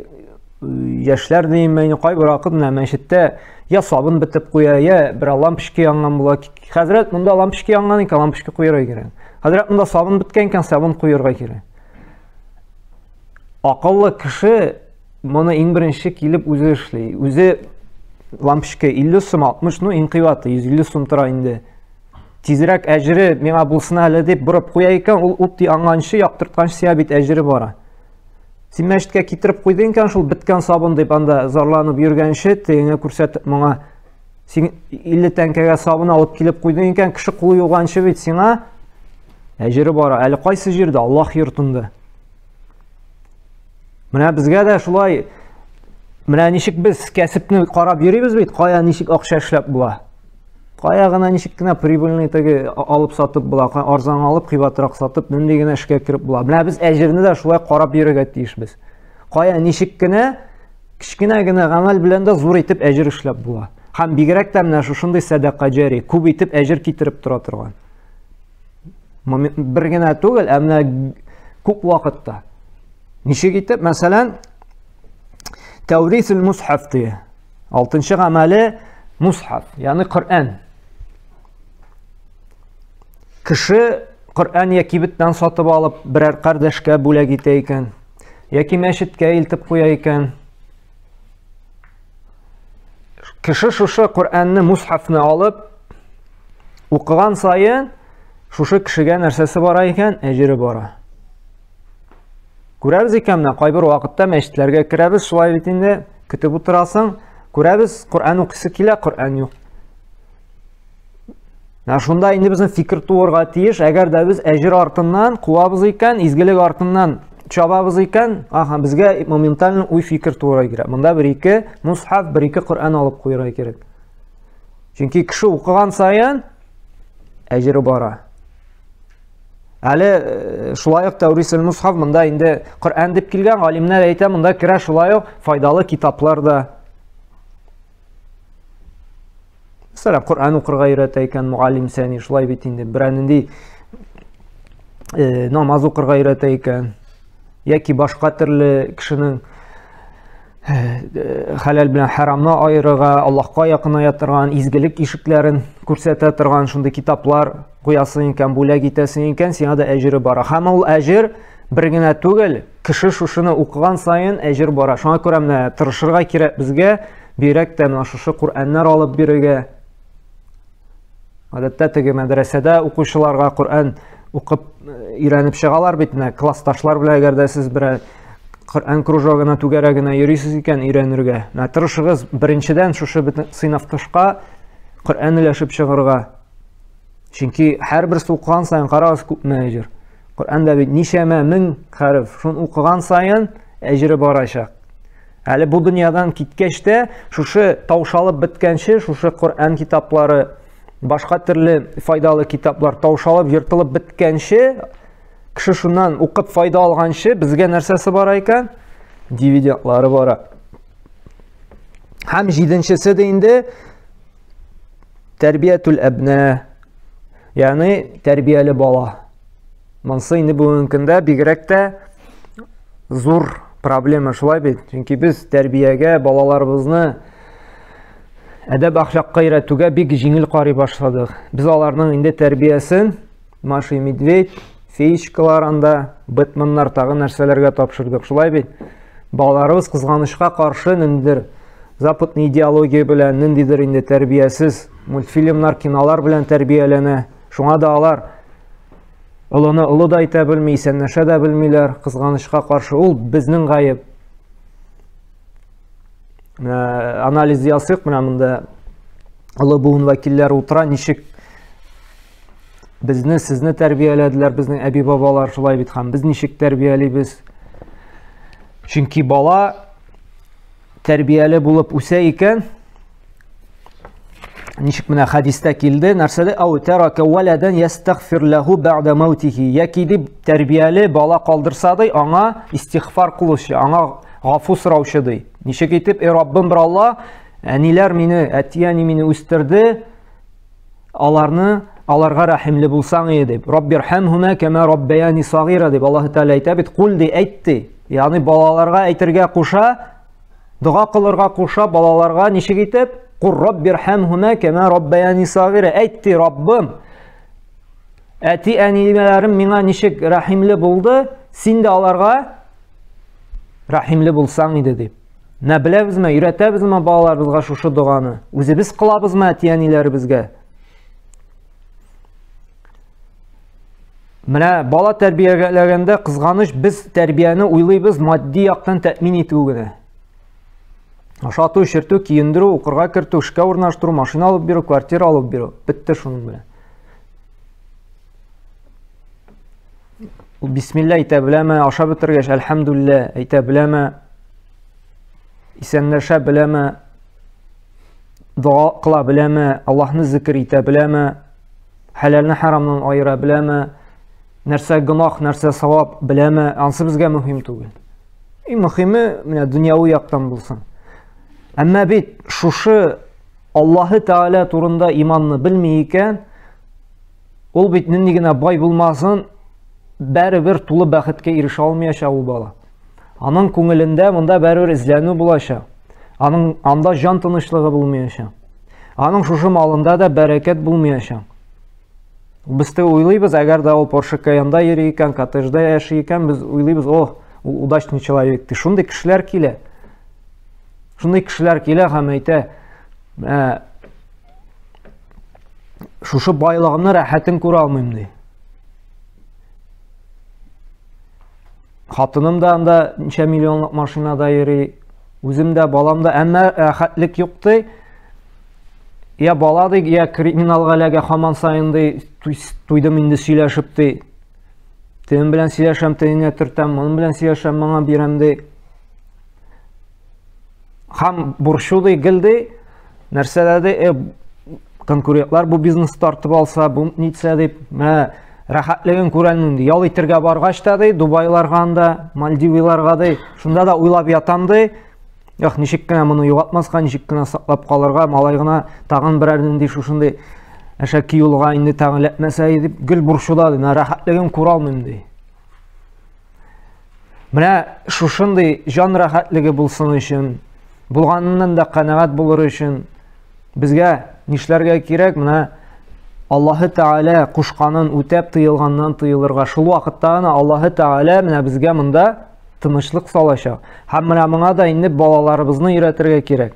яшьләр дим, инде кайбер вакыт менә мәчеттә я сабын бетеп куя, я бер лампочка янган була. Хәзрәт, монда лампочка янган икән, лампочка куярга кирәк. Хәзрәт, монда сабын беткән икән, сабын куярга кирәк. Акыллы кеше моны иң беренче килеп үзе эшли. Үзе лампочка 50 сум, 60, ну иң кыйбаты 150 сум тора инде. Тизрәк әҗере миңа булсын әле дип борып куя икән, ул ут янганчы, яктыртканчы сиңа бит әҗере бара. Син мәчеткә китереп куйдың икән, шул беткән сабын дип анда зарланып йөргәнче, тегеңә күрсәтеп моңа син 50 тәңкәгә сабын алып килеп куйдың икән, кеше кулы юганчы бит сиңа әҗере бара. Әле кайсы җирдә? Аллаһ йортында. Менә безгә дә шулай менә ничек без кәсепне карап йөрибез бит, кая ничек акча эшләп була. Кая гына ничек кенә прибыльный теге алып сатып була, арзан алып, кыйбатрак сатып, нинди генә эшкә кереп була. Менә без әҗерне дә шулай карап йөрергә тиешбез. Кая ничек кенә кечкенә генә гамәл белән дә зур итеп әҗер эшләп була. Һәм бигрәк тә менә шушындый сәдака җари, күп итеп әҗер китереп тора торган. Бер генә түгел, ә менә күп вакытта. Ничек итеп, мәсәлән, Тәүрисул мусхаф дия. Алтынчы гамәле мусхаф, ягъни Коръән. Кеше Коръән я кибеттән сатып алып берәр кардәшкә бүләк итә икән, яки мәчеткә илтеп куя икән. Кеше шушы Коръәнне, мусхафны алып укыган саен шушы кешегә нәрсәсе бара икән? Әҗере бара. Күрәбез икән менә кайбер вакытта мәчетләргә керәбез, шулай бит инде, көтеп утырасың, күрәбез, Коръән укыйсы килә, Коръән юк. Менә шунда инде безнең фикер туырга тиеш, әгәр дә без әҗер артыннан куабыз икән, изгелек артыннан чабабыз икән, аха, безгә моментально уй фикер туырга кирәк. Монда бер-ике мусхаф, бер-ике Коръән алып куярга кирәк. Чөнки кеше укыган саен әҗере бара. Әле э, шулай ук Тәүрисел Мусхаф монда инде Коръән дип килгән, галимнәр әйтә, монда керә шулай ук файдалы китаплар да. Мәсәлән, Коръән укырга өйрәтә икән мөгаллим сәни, шулай бит инде. Берәр нинди э, намаз укырга өйрәтә икән, яки башка төрле кешенең хәләл белән хәрамны аерырга, Аллаһка якыная торган, изгелек ишекләрен күрсәтә торган шундый китаплар куясың икән, бүләк итәсең икән, сиңа да әҗере бара. Һәм ул әҗер бер генә түгел, кеше шушыны укыган саен әҗер бара. Шуңа күрә менә тырышырга кирәк безгә, бигрәк тә менә шушы Коръәннәр алып бирергә. Гадәттә теге мәдрәсәдә укучыларга Коръән укып э, өйрәнеп чыгалар бит менә классташлар белән әгәр дә сез берәр Коръән кружогына түгәрәгенә йөрисез икән өйрәнергә. Менә тырышыгыз беренчедән шушы бөтен сыйныфташка Коръән өләшеп чыгарга. Чөнки һәрберсе укыган саен карагыз күпме әҗер. Коръәндә бит ничәмә мең хәреф. Шуны укыган саен әҗере барачак. Әле бу дөньядан киткәч тә, шушы таушалып беткәнче, шушы Коръән китаплары, башка төрле файдалы китаплар таушалып, ертылып беткәнче, кеше шуннан укып файда алганчы, безгә нәрсәсе бара икән? Дивидендлары бара. Һәм җиденчесе дә инде тәрбиятул әбнә, ягъни тәрбияле бала. Монсы инде бүгенге көндә бигрәк тә зур проблема шулай бит. Чөнки без тәрбиягә балаларыбызны әдәп әхлакка өйрәтүгә бик җиңел карый башладык. Без аларның инде тәрбиясен Маша и Медведь, феечкалар анда, Бэтменнар тагы нәрсәләргә тапшырдык. Шулай бит. Балаларыбыз кызганычка каршы ниндидер западный идеология белән, ниндидер инде тәрбиясез мультфильмнар, кинолар белән тәрбияләнә. Шуңа да алар олыны олы да әйтә белми, исәнләшә дә белмиләр. Кызганычка каршы, ул безнең гаеп. Менә анализ ясыйк, менә монда олы буын вәкилләре утыра, ничек Безне, сезне тәрбияләделәр безнең әби-бабалар, шулай бит, һәм без ничек тәрбиялибез? Чөнки бала тәрбияле булып үсә икән, ничек менә хәдистә килде, нәрсәдә ау тарака валадан ястагфир лаху бәгъдә маутихи, яки дип тәрбияле бала калдырса ди, аңа истигъфар кылучы, аңа гафу сораучы ди. Ничек итеп, эй Раббым бер Алла, әниләр мине, әти-әни мине үстерде, аларны аларга рәхимле булсаң иде дип. Раббирхамхума кама раббаяни сагира дип Аллаһ Тәгалә әйтә бит, кул ди, әйт ди. Ягъни балаларга әйтергә куша, дога кылырга куша балаларга ничек итеп? Кур раббирхамхума кама раббаяни сагира. Әйт ди, Раббым, әти әниләрем миңа ничек рәхимле булды, син дә аларга рәхимле булсаң иде дип. Менә беләбезме, өйрәтәбезме балаларыбызга шушы доганы? Үзебез кылабызмы әти-әниләребезгә? Менә бала тәрбияләгәндә кызганыч без тәрбияне уйлыйбыз матди яктан тәэмин итү генә. Ашату, эчертү, киендерү, укырга кертү, эшкә урнаштыру, машина алып бирү, квартира алып бирү. Бетте шуның белән. Ул бисмилла әйтә беләме, ашап бетергәч, әлхәмдүлиллә әйтә беләме, исәнләшә беләме, дога кыла беләме, Аллаһны зикр итә беләме, хәләлне харамнан аера беләме, нәрсә гөнаһ, нәрсә савап беләме, ансы безгә мөһим түгел. Иң мөһиме менә дөньяви яктан булсын. Әмма бит шушы Аллаһы Тәгалә турында иманны белми икән, Ул бит нинди генә бай булмасын, бәрібер тулы бәхеткә ирешә алмаячак ул бала. Аның күңелендә монда бәрібер эзләнү булачак. Аның анда җан тынычлыгы булмаячак. Аның шушы малында да бәрәкәт булмаячак. Без тә уйлыйбыз, әгәр дә ул Porsche Cayenne-да йөри икән, коттеджда яши икән, без уйлыйбыз, о, ул удачный человек. Шундый кешеләр килә. Шундый кешеләр килә һәм әйтә, ә, шушы байлыгымны рәхәтен күрә алмыйм ди. Хатыным да анда ничә миллионлык машинада йөри, үзем дә, балам да, әмма рәхәтлек юк ди. Я бала ди, я криминалга эләгә һаман саен ди, туйдым инде сөйләшеп ди. Тегем белән сөйләшәм, тегеңә төртәм, моның белән сөйләшәм, моңа бирәм ди. Һәм борчу ди, гел ди, нәрсәдә ди, конкурентлар бу бизнес тартып алса, бу нитсә дип, менә рәхәтлеген күрәлмим ди. Ял итергә баргач та ди, Дубайларга анда, Мальдивиларга ди, шунда да уйлап ятам ди. Эх, ничек кенә моны югалтмаска, ничек кенә саклап калырга, малай гына тагын берәр нинди шушындый әшәке юлга инде тагын эләкмәсә дип гел борчыла ди. Менә рәхәтлеген күрә алмыйм ди. Менә шушындый җан рәхәтлеге булсын өчен, булганыннан да канәгать булыр өчен безгә нишләргә кирәк? Менә Аллаһы Тәгалә кушканын үтәп, тыелганнан тыелырга. Шул вакытта гына Аллаһы Тәгалә менә безгә монда тынычлык салачак. Һәм менә моңа да инде балаларыбызны өйрәтергә кирәк.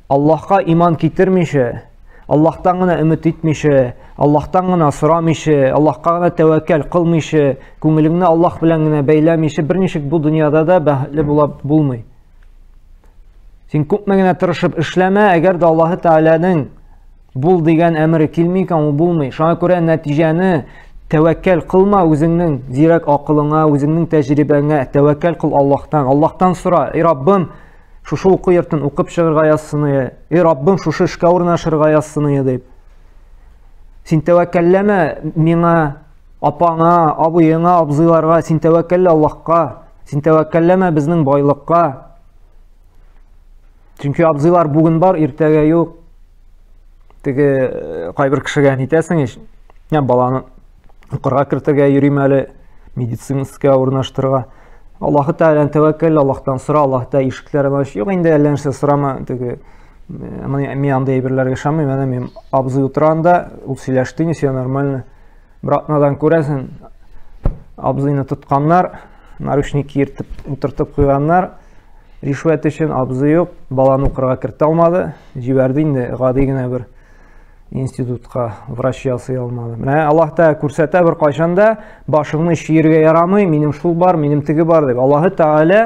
Аллаһка иман китермичә, Аллаһтан гына өмет итмичә, Аллаһтан гына сорамыйча, Аллаһка гына тәвәккәл кылмыйча, күңелеңне Аллаһ белән генә бәйләмичә, берничек бу дөньяда да бәхетле була булмый. Син күпме генә тырышып эшләмә, әгәр дә Аллаһы Тәгаләнең бул дигән әмере килми икән, ул булмый. Шуңа күрә нәтиҗәне тәвәккәл кылма үзеңнең зирәк акылыңа, үзеңнең тәҗрибәңә, тәвәккәл кыл Аллаһтан. Аллаһтан сора, эй Раббым, шушы уку йортын укып чыгарга язсын ие. Эй Раббым, шушы эшкә урнашырга язсын ие дип. Син тәвәккәлләмә миңа, апаңа, абыеңа, абзыйларга, син тәвәккәллә Аллаһка. Син тәвәккәлләмә безнең байлыкка. Чөнки абзыйлар бүген бар, иртәгә юк. Теге э, кайбер кешегә нитәсең ич, я баланы укырга кертергә йөрим әле, медицинская урнаштырырга. Аллаһы Тәгаләдән тәвәккәл, Аллаһтан сора, Аллаһ Тәгалә ишекләрен ач. Юк инде әллә нәрсә сорама, теге мин андый әйберләргә ышанмыйм, әнә мин абзый утыра анда, ул сөйләште, не все нормально. Бер атнадан күрәсең, абзыйны тотканнар, наручник киертеп утыртып куйганнар. Ришвәт өчен абзый юк, баланы укырга кертә алмады, җибәрде инде гади генә бер институтка врач ясый алмады. Менә Аллаһ та күрсәтә бер кайчан да башыңны чиергә ярамый, минем шул бар, минем теге бар дип. Аллаһы Тәгалә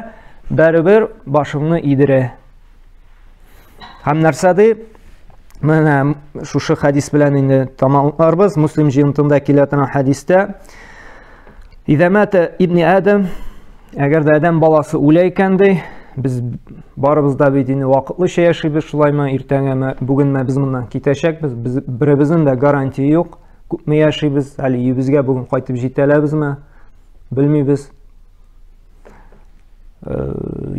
бәрібер башыңны идерә. Һәм нәрсә ди? Менә шушы хәдис белән инде тамамларбыз. Муслим җыентында килә торган хәдистә Идәмәтә ибни Адәм, әгәр дә адәм баласы үлә икән ди, без барыбыз да бит инде вакытлыча яшибез, шулаймы, иртәгәме, бүгенме без моннан китәчәкбез, без беребезнең дә гарантия юк, күпме яшибез, әле өебезгә бүген кайтып җитә алабызмы, белмибез.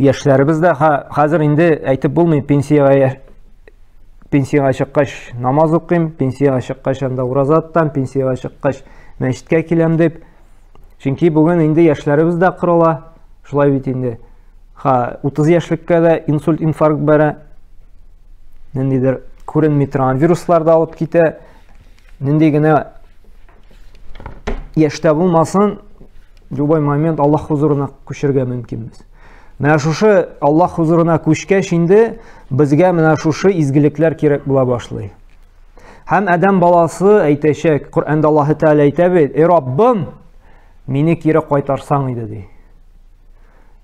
Яшьләребез дә хәзер инде әйтеп булмый, пенсиягә пенсиягә чыккач намаз укыйм, пенсиягә чыккач анда ураза тотам, пенсиягә чыккач мәчеткә киләм дип. Чөнки бүген инде яшьләребез дә кырыла, шулай бит инде. Ха, 30 яшьлеккә дә инсульт, инфаркт бәрә. Ниндидер күренми торган вируслар да алып китә. Нинди генә яшьтә булмасын, любой момент Аллаһ хузурына күчергә мөмкинбез. Менә шушы Аллаһ хузурына күчкәч инде безгә менә шушы изгелекләр кирәк була башлый. Һәм адәм баласы әйтәчәк, Коръәндә Аллаһ Тәгалә әйтә бит, "Эй Раббым, мине кире кайтарсаң иде" ди.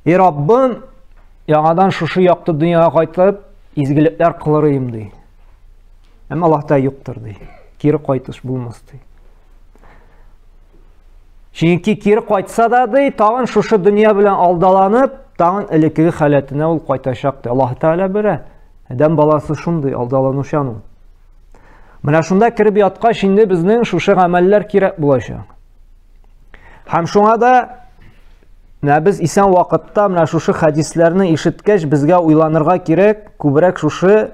Эй Раббым, яңадан шушы якты дөньяга кайтып, изгелекләр кылыр идем ди. Әмма Аллаһ Тәгалә юктыр ди. Кире кайтыш булмас ди. Чөнки кире кайтса да ди, тагын шушы дөнья белән алдаланып, тагын элеккеге халәтенә ул кайтачак ди. Аллаһ Тәгалә белә. Адәм баласы шундый алдаланучан ул. Менә шунда кереп яткач инде безнең шушы гамәлләр кирәк булачак. Һәм шуңа да менә без исән вакытта менә шушы хәдисләрне ишеткәч безгә уйланырга кирәк, күбрәк шушы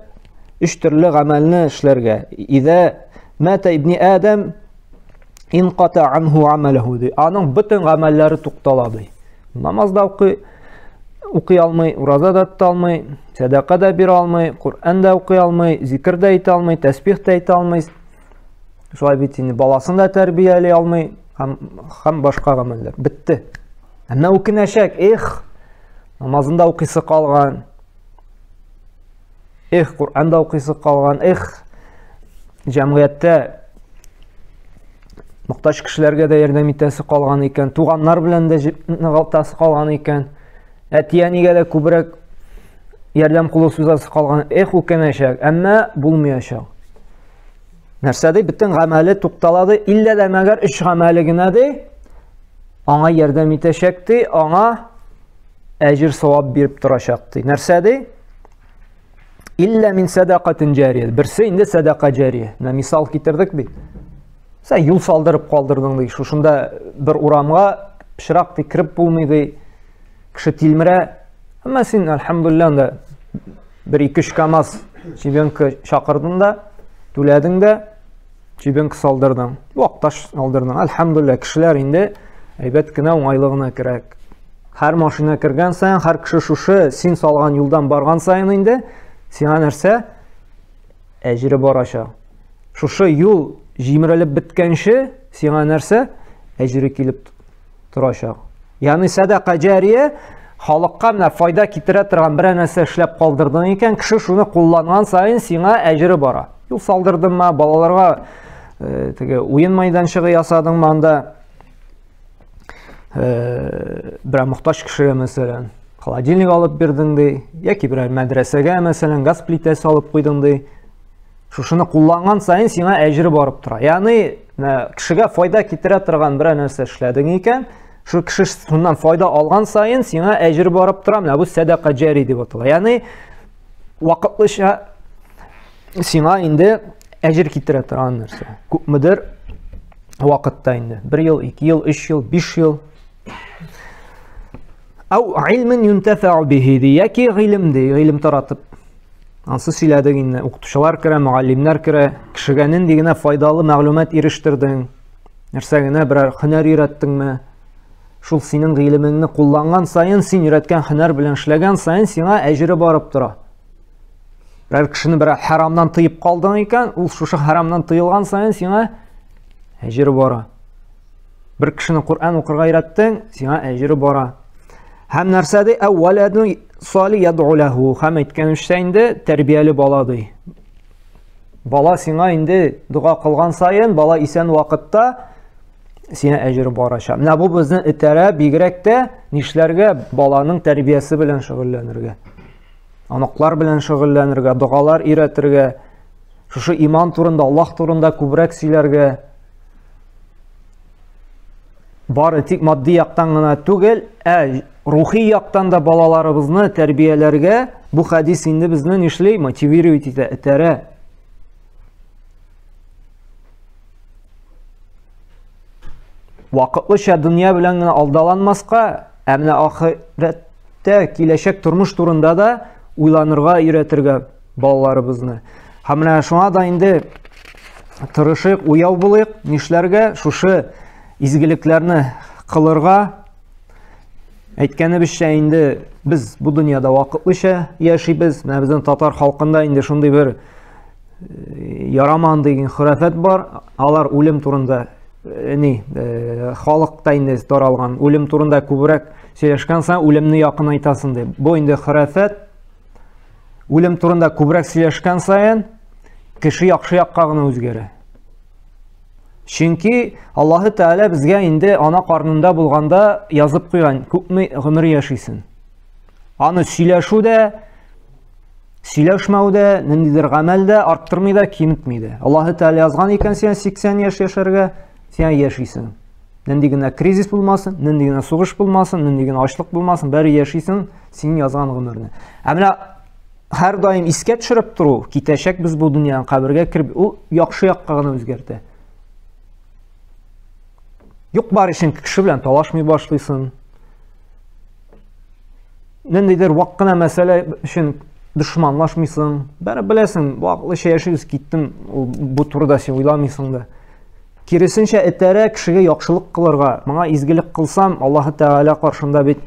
өч төрле гамәлне эшләргә. Идә мата ибни Адам инката анху амалаху ди. Аның бөтен гамәлләре туктала ди. Намаз да укый, укый алмый, ураза да тота алмый, сәдака да бирә алмый, Коръән дә укый алмый, зикр дә әйтә алмый, тәсбих тә әйтә алмый. Шулай бит инде баласын да тәрбияли алмый һәм һәм башка гамәлләр. Бетте. Әмма үкенәчәк, эх, намазын да укыйсы калган. Эх, Коръән дә укыйсы калган. Эх, җәмгыятьтә мохтаҗ кешеләргә дә ярдәм итәсе калган икән, туганнар белән дә ныгытасы калган икән, әти-әнигә дә күбрәк ярдәм кулы сузасы калган. Эх, үкенәчәк, әмма булмаячак. Нәрсә ди? Бөтен гамәле туктала ди, иллә дә мәгәр өч гамәле генә ди, аңа ярдәм итәчәк ди, аңа әҗер савап биреп торачак ди. Нәрсә ди? Илля мин сәдакатин җария. Берсе инде сәдака җария. Менә мисал китердек бит. Сән юл салдырып калдырдың ди. Шушында бер урамга пычрак ди, кереп булмый ди. Кеше тилмерә. Әмма син, әлхәмдулилла, анда бер ике өч КАМАЗ щебенка чакырдың да, түләдең дә, щебенка салдырдың. Вак таш салдырдың. Әлхәмдулилла, кешеләр инде әйбәт кенә, уңайлы гына керә. Һәр машина кергән саен, һәр кеше шушы син салган юлдан барган саен инде сиңа нәрсә? Әҗере барачак. Шушы юл җимерелеп беткәнче сиңа нәрсә? Әҗере килеп торачак. Ягъни сәдака җария халыкка менә файда китерә торган берәр нәрсә эшләп калдырдың икән, кеше шуны кулланган саен сиңа әҗере бара. Юл салдырдыңмы, балаларга э, теге уен мәйданчыгы ясадыңмы анда, э, берәр мохтаҗ кешегә мәсәлән холодильник алып бирдең ди яки берәр мәдрәсәгә мәсәлән газ плитәсе алып куйдың ди шушыны кулланган саен сиңа әҗере барып тора ягъни кешегә файда китерә торган берәр нәрсә эшләдең икән шул кеше шуннан файда алган саен сиңа әҗер барып тора менә бу сәдака җари дип атала ягъни вакытлыча сиңа инде әҗер китерә торган нәрсә. Күпмедер вакытта инде. Бер ел, ике ел, өч ел, биш ел. Ау илмен юнтафау бихи ди, яки гыйлем ди, гыйлем таратып. Ансы сөйләдек инде. Укытучылар керә, мөгаллимнәр керә. Кешегә нинди генә файдалы мәгълүмат ирештердең? Нәрсә генә берәр һөнәр өйрәттеңме? Шул синең гыйлемеңне кулланган саен, син өйрәткән һөнәр белән эшләгән саен сиңа әҗере барып тора. Берәр кешене берәр харамнан тыеп калдың икән, ул шушы харамнан тыелган саен сиңа әҗере бара. Бер кешене Коръән укырга өйрәттең, сиңа әҗере бара. Һәм нәрсә ди? Әүвәләдү сали яд'у ләһу. Һәм әйткәнемчә инде тәрбияле бала ди. Бала сиңа инде дога кылган саен, бала исән вакытта сиңа әҗере барачак. Менә бу безне этәрә бигрәк тә нишләргә? Баланың тәрбиясе белән шөгыльләнергә. Оныклар белән шөгыльләнергә, догалар өйрәтергә. Шушы иман турында, Аллаһ турында күбрәк сөйләргә. Бары тик матди яктан гына түгел, ә рухи яктан да балаларыбызны тәрбияләргә бу хәдис инде безне нишли? Мотивировать итә, этәрә. Вакытлыча дөнья белән генә алдаланмаска, ә менә ахирәттә киләчәк тормыш турында да уйланырга өйрәтергә балаларыбызны. Һәм менә шуңа да инде тырышыйк, уяу булыйк, нишләргә, шушы изгелекләрне кылырга. Әйткәнебезчә инде без бу дөньяда вакытлыча яшибез. Менә безнең татар халкында инде шундый бер яраман дигән хөрәфәт бар. Алар үлем турында ни, халыкта инде таралган. Үлем турында күбрәк сөйләшкән саен үлемне якынайтасың дип. Бу инде хөрәфәт. Үлем турында күбрәк сөйләшкән саен кеше яхшы якка гына үзгәрә. Чөнки Аллаһы Тәгалә безгә инде ана карнында булганда язып куйган, күпме гомер яшисең. Аны сөйләшү дә, сөйләшмәү дә, ниндидер гамәл дә арттырмый да, киметми дә. Аллаһы Тәгалә язган икән сиңа 80 яшь яшәргә, син яшисең. Нинди генә кризис булмасын, нинди генә сугыш булмасын, нинди генә ачлык булмасын, бәре яшисең син язган гомерне. Ә менә һәрдаим искә төшереп тору, китәчәк без бу дөньядан кабергә кереп, ул яхшы якка гына үзгәртә. Юк бар өчен кеше белән талашмый башлыйсың. Ниндидер вак кына мәсьәлә өчен дошманлашмыйсың. Бәрі беләсең, вакытлыча яшибез, киттем, ул бу турыда син уйламыйсың да. Киресенчә, этәрә кешегә яхшылык кылырга. Моңа изгелек кылсам, Аллаһы Тәгалә каршында бит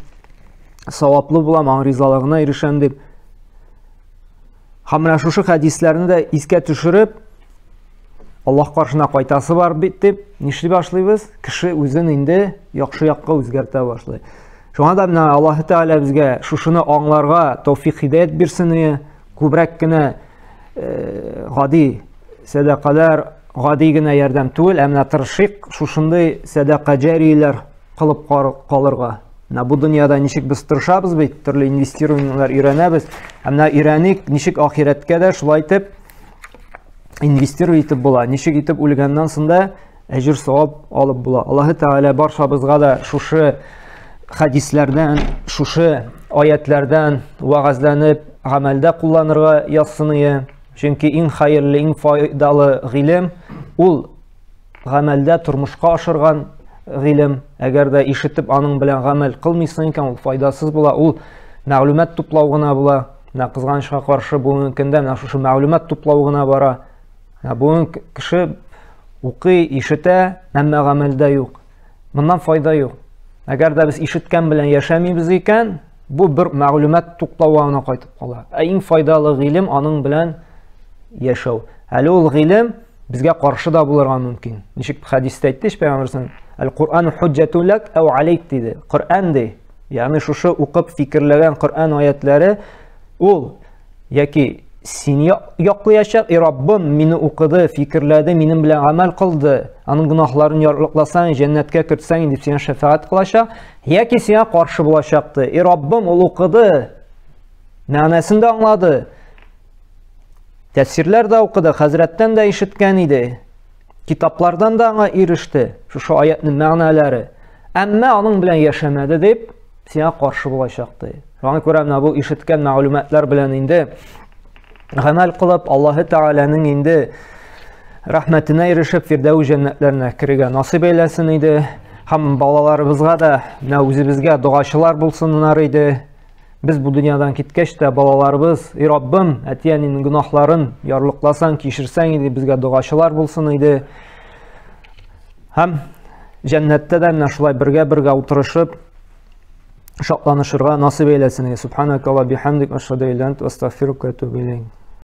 саваплы булам, аның ризалыгына ирешәм дип. Һәм менә шушы хәдисләрне дә искә төшереп, Аллаһ каршына кайтасы бар бит дип, нишли башлыйбыз? Кеше үзен инде яхшы якка үзгәртә башлый. Шуңа да менә Аллаһы Тәгалә безгә шушыны аңларга тәүфик һидәят бирсен, күбрәк кенә гади сәдакалар, гади генә ярдәм түгел, ә менә тырышыйк шушындый сәдака җарияләр кылып калырга. Менә бу дөньяда ничек без тырышабыз бит, төрле инвестированиеләр өйрәнәбез. Ә менә өйрәник, ничек ахирәткә дә шулай итеп инвестировать итеп була, ничек итеп үлгәннән соң да әҗер савап алып була. Аллаһы Тәгалә баршабызга да шушы хәдисләрдән, шушы аятләрдән вәгазьләнеп, гамәлдә кулланырга язсын ие. Чөнки иң хәерле, иң файдалы гыйлем ул гамәлдә тормышка ашырган гыйлем. Әгәр дә ишетеп аның белән гамәл кылмыйсың икән, ул файдасыз була, ул мәгълүмат туплау гына була. Менә кызганычка каршы бүгенге көндә менә шушы мәгълүмат туплау гына бара. Менә бүген кеше укый, ишетә, әмма гамәлдә юк. Моннан файда юк. Әгәр дә без ишеткән белән яшәмибез икән, бу бер мәгълүмат туплауга гына кайтып кала. Ә иң файдалы гыйлем аның белән яшәү. Әле ул гыйлем безгә каршы да булырга мөмкин. Ничек хәдистә әйтте пәйгамбәрбез, Әл-Куръан хуҗҗатун лак ау алейк диде. Коръән ди. Ягъни шушы укып фикерләгән Коръән аятлары ул яки сине яклаячак, и Раббым мине укыды, фикерләде, минем белән гамәл кылды, аның гөнаһларын ярлыкласаң, җәннәткә кертсәң дип сиңа шәфәгать кылачак, яки сиңа каршы булачак ди. И Раббым, ул укыды, мәгънәсен дә аңлады, тәфсирләр дә укыды, хәзрәттән дә ишеткән иде, китаплардан да аңа иреште, шушы аятның мәгънәләре. Әмма аның белән яшәмәде дип, сиңа каршы булачак ди. Шуңа күрә менә бу ишеткән мәгълүматлар белән инде гамәл кылып, Аллаһы Тәгаләнең инде рәхмәтенә ирешеп, Фирдәүс җәннәтләренә керергә насыйп әйләсен иде. Һәм балаларыбызга да, менә үзебезгә догачылар булсыннар иде. Без бу дөньядан киткәч тә балаларыбыз, "И Раббым, әти-әнинең гөнаһларын ярлыкласаң, кичерсәң иде, безгә догачылар булсын иде." Һәм җәннәттә дә менә шулай бергә-бергә утырышып шатланышырга насыйп әйләсен. Субханакалла бихамдик, ашһаду илля анта, астагфирука ва атубу илейк.